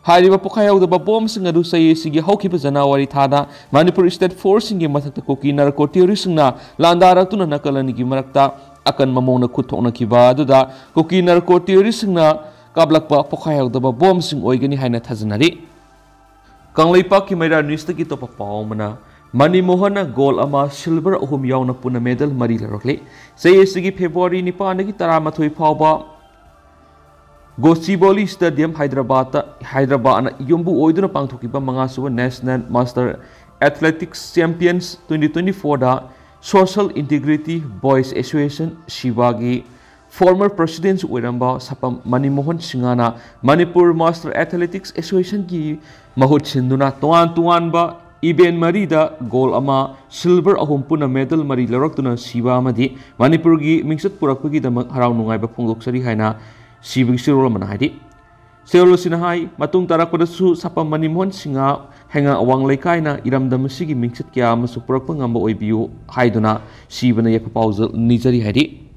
ꯍꯥꯏꯔꯤꯕ ꯄꯣꯈꯥꯏꯍꯧꯗꯕ ꯕꯣꯝꯁꯤꯡ ꯑꯗꯨ ꯆꯍꯤ ꯑꯁꯤꯒꯤ ꯍꯧꯈꯤꯕ ꯖꯅꯋꯥꯔꯤ ꯊꯥꯗ ꯃꯅꯤꯄꯨꯔ ꯁ꯭ꯇꯦꯠ ꯐꯣꯔꯁꯁꯤꯡꯒꯤ ꯃꯊꯛꯇ ꯀꯨꯀꯤ ꯅꯥꯔꯀꯣ ꯇꯦꯔꯣꯔꯤꯁꯁꯤꯡꯅ ꯂꯥꯟꯗꯥꯔꯛꯇꯨꯅ ꯅꯥꯀꯜ ꯑꯅꯤꯒꯤ ꯃꯔꯛꯇ ꯑꯀꯟꯕ ꯃꯑꯣꯡꯗ ꯈꯨꯠ ꯊꯣꯛꯅꯈꯤꯕ ꯑꯗꯨꯗ ꯀꯨꯀꯤ ꯅꯥꯔꯀꯣ ꯇꯦꯔꯣꯔꯤꯁꯁꯤꯡꯅ ꯀꯥꯞꯂꯛꯄ ꯄꯣꯈꯥꯏꯍꯧꯗꯕ ꯕꯣꯝꯁꯤꯡ ꯑꯣꯏꯒꯅꯤ ꯍꯥꯏꯅ ꯊꯥꯖꯅꯔꯤ꯫ ꯀꯪꯂꯩꯄꯥꯛꯀꯤ ꯃꯩꯔꯥ ꯅ꯭ꯌꯨꯁꯇꯒꯤ ꯑꯇꯣꯞꯄ ꯄꯥꯎ ꯑꯃꯅ, ꯃꯅꯤ ꯃꯣꯍꯟꯅ ꯒꯣꯜ ꯑꯃ, ꯁꯤꯜꯚꯔ ꯑꯍꯨꯝ ꯌꯥꯎꯅ ꯄꯨꯟꯅ ꯃꯦꯗꯜ ꯃꯔꯤ ꯂꯧꯔꯛꯂꯤ꯫ ꯆꯍꯤ ꯑꯁꯤꯒꯤ ꯐꯦꯕ꯭ꯔꯨꯋꯥꯔꯤ ꯅꯤꯄꯥꯟꯗꯒꯤ ꯇꯔꯥꯃꯥꯊꯣꯏ ꯐꯥꯎꯕ ꯒꯣꯆꯤꯕꯣꯂꯤ ꯁ꯭ꯇꯦꯗꯤꯌꯝ, ꯍꯥꯏꯗ꯭ꯔꯕꯥꯗꯇ, ꯍꯥꯏꯗ꯭ꯔꯕꯥꯗꯅ ꯌꯨꯝꯕꯨ ꯑꯣꯏꯗꯨꯅ ꯄꯥꯡꯊꯣꯛꯈꯤꯕ ꯃꯉꯥꯁꯨꯕ National Master Athletics Champions twenty twenty-fourꯗ Social Integrity Boys Association, ꯁꯤꯕꯥꯒꯤ former president ꯑꯣꯏꯔꯝꯕ ꯁꯄꯝ ꯃꯅꯤꯃꯣꯍꯟ ꯁꯤꯡꯍꯅ ꯃꯅꯤꯄꯨꯔ Master Athletics Associationꯒꯤ ꯃꯍꯨꯠ ꯁꯤꯟꯗꯨꯅ ꯇꯣꯉꯥꯟ ꯇꯣꯉꯥꯟꯕ event ꯃꯔꯤꯗ ꯒꯣꯜ ꯑꯃ, ꯁꯤꯜꯚꯔ ꯑꯍꯨꯝ, ꯄꯨꯟꯅ ꯃꯦꯗꯜ ꯃꯔꯤ ꯂꯧꯔꯛꯇꯨꯅ ꯁꯤꯕꯥ ꯑꯃꯗꯤ ꯃꯅꯤꯄꯨꯔꯒꯤ ꯃꯤꯡꯆꯠ ꯄꯨꯔꯛꯄꯒꯤꯗꯃꯛ ꯍꯔꯥꯎ ꯅꯨꯡꯉꯥꯏꯕ ꯐꯣꯡꯗꯣꯛꯆꯔꯤ ꯍꯥꯏꯅ ꯁꯤꯕꯒꯤ ꯆꯦꯔꯣꯜ ꯑꯃꯅ ꯍꯥꯏꯔꯤ꯫ ꯆꯦꯔꯣꯜ ꯑꯁꯤꯅ ꯍꯥꯏ, ꯃꯇꯨꯡ ꯇꯥꯔꯛꯄꯗꯁꯨ ꯁꯄꯝ ꯃꯅꯤꯃꯣꯍꯟ ꯁꯤꯡꯍ ꯍꯩꯉꯥꯡ ꯑꯋꯥꯡ ꯂꯩꯀꯥꯏꯅ ꯏꯔꯝꯗꯝ ꯑꯁꯤꯒꯤ ꯃꯤꯡꯆꯠ ꯀꯌꯥ ꯑꯃꯁꯨ ꯄꯨꯔꯛꯄ ꯉꯝꯕ ꯑꯣꯏꯕꯤꯌꯨ ꯍꯥꯏꯗꯨꯅ ꯁꯤꯕꯅ ꯌꯥꯏꯐ ꯄꯥꯎꯖꯦꯜ ꯅꯤꯖꯔꯤ ꯍꯥꯏꯔꯤ꯫